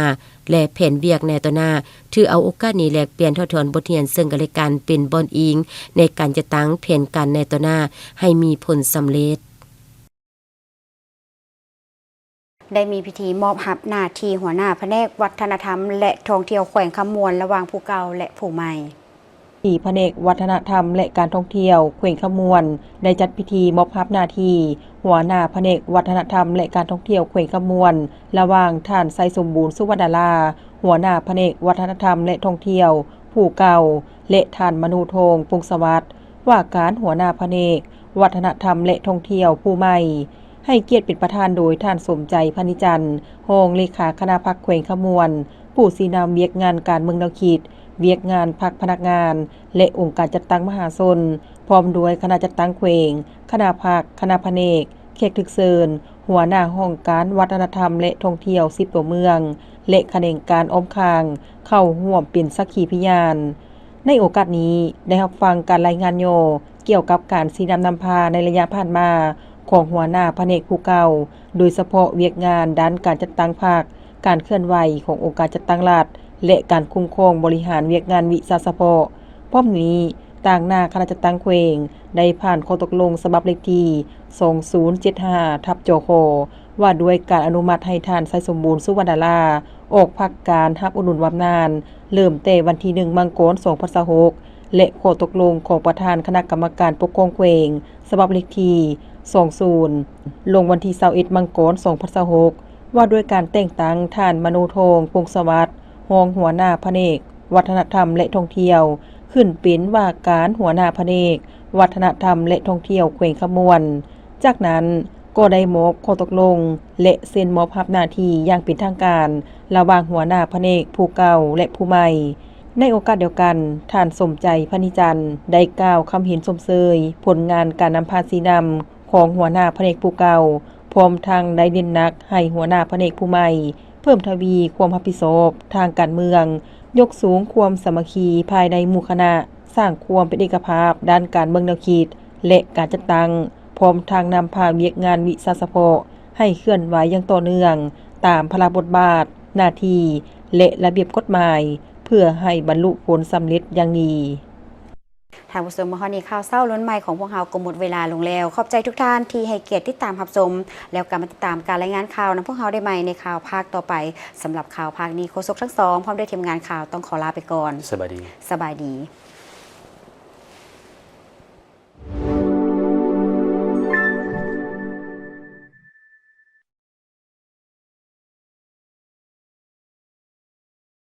ແລະ ແຜນວຽກໃນຕໍ່ໜ້າ, ຖືເອົາໂອກາດນີ້ແລກປ່ຽນຖອດຖອນບົດຮຽນເຊິ່ງກັນແລະກັນ ເປັນບ່ອນອີງໃນການຈັດຕັ້ງແຜນການໃນຕໍ່ໜ້າໃຫ້ມີຜົນສຳເລັດ. ໄດ້ມີພິທີມອບຮັບໜ້າທີ່ຫົວໜ້າພະແນກວັດທະນະທຳ ແລະ ທ່ອງທ່ຽວແຂວງຄຳມ່ວນ ລະຫວ່າງຜູ້ເກົ່າ ແລະ ຜູ້ໃໝ່. ທີ່ພະແນກວັດທະນະທຳ ແລະ ການທ່ອງທ່ຽວແຂວງຄຳມ່ວນ ໄດ້ຈັດພິທີມອບຮັບໜ້າທີ່ຫົວໜ້າພະແນກວັດທະນະທຳ ແລະ ການທ່ອງທ່ຽວແຂວງຄຳມ່ວນ ລະຫວ່າງທ່ານ ໄຊສົມບູນ ສຸວັນດາລາ ຫົວໜ້າພະແນກວັດທະນະທຳ ແລະ ທ່ອງທ່ຽວຜູ້ເກົ່າ ແລະ ທ່ານ ມະໂນທອງ ພົງສະຫວັດ ວ່າການຫົວໜ້າພະແນກວັດທະນະທຳ ແລະ ທ່ອງທ່ຽວຜູ້ໃໝ່. ໃຫ້ກຽດເປັນປະທານໂດຍທ່ານ ສົມໃຈ ພານິຈັນ ຮອງເລຂາຄະນະພັກແຂວງຄຳມ່ວນ, ຜູ້ຊີ້ນຳວຽກງານການເມືອງແນວຄິດ, ວຽກງານພັກພະນັກງານ ແລະ ອົງການຈັດຕັ້ງມະຫາຊົນ, ພ້ອມດ້ວຍຄະນະຈັດຕັ້ງແຂວງ, ຄະນະພັກ, ຄະນະພະແນກ, ແຂກຖືກເຊີນ, ຫົວໜ້າຫ້ອງການວັດທະນະທຳ ແລະ ທ່ອງທ່ຽວສິບຕົວເມືອງ ແລະ ຂະແໜງການອ້ອມຂ້າງ ເຂົ້າຮ່ວມເປັນສັກຂີພະຍານ. ໃນໂອກາດນີ້ ໄດ້ຮັບຟັງການລາຍງານຫຍໍ້ກ່ຽວກັບການຊີ້ນຳນຳພາໃນໄລຍະຜ່ານມາຂອງຫົວໜ້າພະແນກຜູ້ເກົ່າ, ໂດຍສະເພາະວຽກງານດ້ານການຈັດຕັ້ງພັກ, ການເຄື່ອນໄຫວຂອງອົງການຈັດຕັ້ງລັດ ແລະ ການຄຸ້ມຄອງບໍລິຫານວຽກງານວິຊາສະເພາະ. ພ້ອມນີ້, ຕາງໜ້າຄະນະຈັດຕັ້ງແຂວງໄດ້ຜ່ານຂໍ້ຕົກລົງສະບັບເລກທີສອງສູນເຈັດຫ້າ ທັບ ຈຂ ວ່າດ້ວຍການອະນຸມັດໃຫ້ທ່ານ ໄຊສົມບູນ ສຸວັນດາລາ ອອກພັກການຮັບອຸດໜູນບຳນານ ເລີ່ມແຕ່ວັນທີໜຶ່ງ ມັງກອນ ສອງພັນຊາວຫົກ ແລະ ຂໍ້ຕົກລົງຂອງປະທານຄະນະກຳມະການປົກຄອງແຂວງ ສະບັບເລກທີສອງສູນ ລົງວັນທີຊາວເອັດ ມັງກອນ ສອງພັນຊາວຫົກ ວ່າດ້ວຍການແຕ່ງຕັ້ງທ່ານ ມະໂນທອງ ພົງສະຫວັດ ຮອງຫົວໜ້າພະແນກ ວັດທະນະທຳ ແລະ ທ່ອງທ່ຽວ ຂຶ້ນເປັນວ່າການຫົວໜ້າພະແນກ ວັດທະນະທຳ ແລະ ທ່ອງທ່ຽວແຂວງຄຳມ່ວນ. ຈາກນັ້ນກໍໄດ້ມອບຂໍ້ຕົກລົງ ແລະ ເຊັນມອບຮັບໜ້າທີ່ຢ່າງເປັນທາງການ ລະຫວ່າງຫົວໜ້າພະແນກຜູ້ເກົ່າ ແລະ ຜູ້ໃໝ່. ໃນໂອກາດດຽວກັນ, ທ່ານ ສົມໃຈ ພານິຈັນ ໄດ້ກ່າວຄຳເຫັນຊົມເຊີຍຜົນງານການນຳພາຊີ້ນຳ ຂອງຫົວໜ້າພະແນກຜູ້ເກົ່າ, ພ້ອມທັງໄດ້ເນັ້ນໜັກໃຫ້ຫົວໜ້າພະແນກຜູ້ໃໝ່ເພີ່ມທະວີຄວາມຮັບຜິດຊອບທາງການເມືອງ, ຍົກສູງຄວາມສາມັກຄີພາຍໃນໝູ່ຄະນະ, ສ້າງຄວາມເປັນເອກະພາບດ້ານການເມືອງແນວຄິດ ແລະ ການຈັດຕັ້ງ, ພ້ອມທັງນຳພາວຽກງານວິຊາສະເພາະໃຫ້ເຄື່ອນໄຫວຢ່າງຕໍ່ເນື່ອງຕາມພາລະບົດບາດ, ໜ້າທີ່ ແລະ ລະບຽບກົດໝາຍ ເພື່ອໃຫ້ບັນລຸຜົນສຳເລັດຢ່າງດີ. ທ່ານຜູ້ຊົມ, ມາຮອດນີ້ຂ່າວເຊົ້າລຸ້ນໃໝ່ຂອງພວກເຮົາກໍໝົດເວລາລົງແລ້ວ. ຂອບໃຈທຸກທ່ານທີ່ໃຫ້ກຽດຕິດຕາມຮັບຊົມ, ແລ້ວກັບມາຕິດຕາມການລາຍງານຂ່າວນຳພວກເຮົາໄດ້ໃໝ່ໃນຂ່າວພາກຕໍ່ໄປ. ສຳລັບຂ່າວພາກນີ້, ໂຄສົກທັງສອງ ພ້ອມດ້ວຍທີມງານຂ່າວຕ້ອງຂໍລາໄປກ່ອນ. ສະບາຍດີ. ສະບາຍດີ.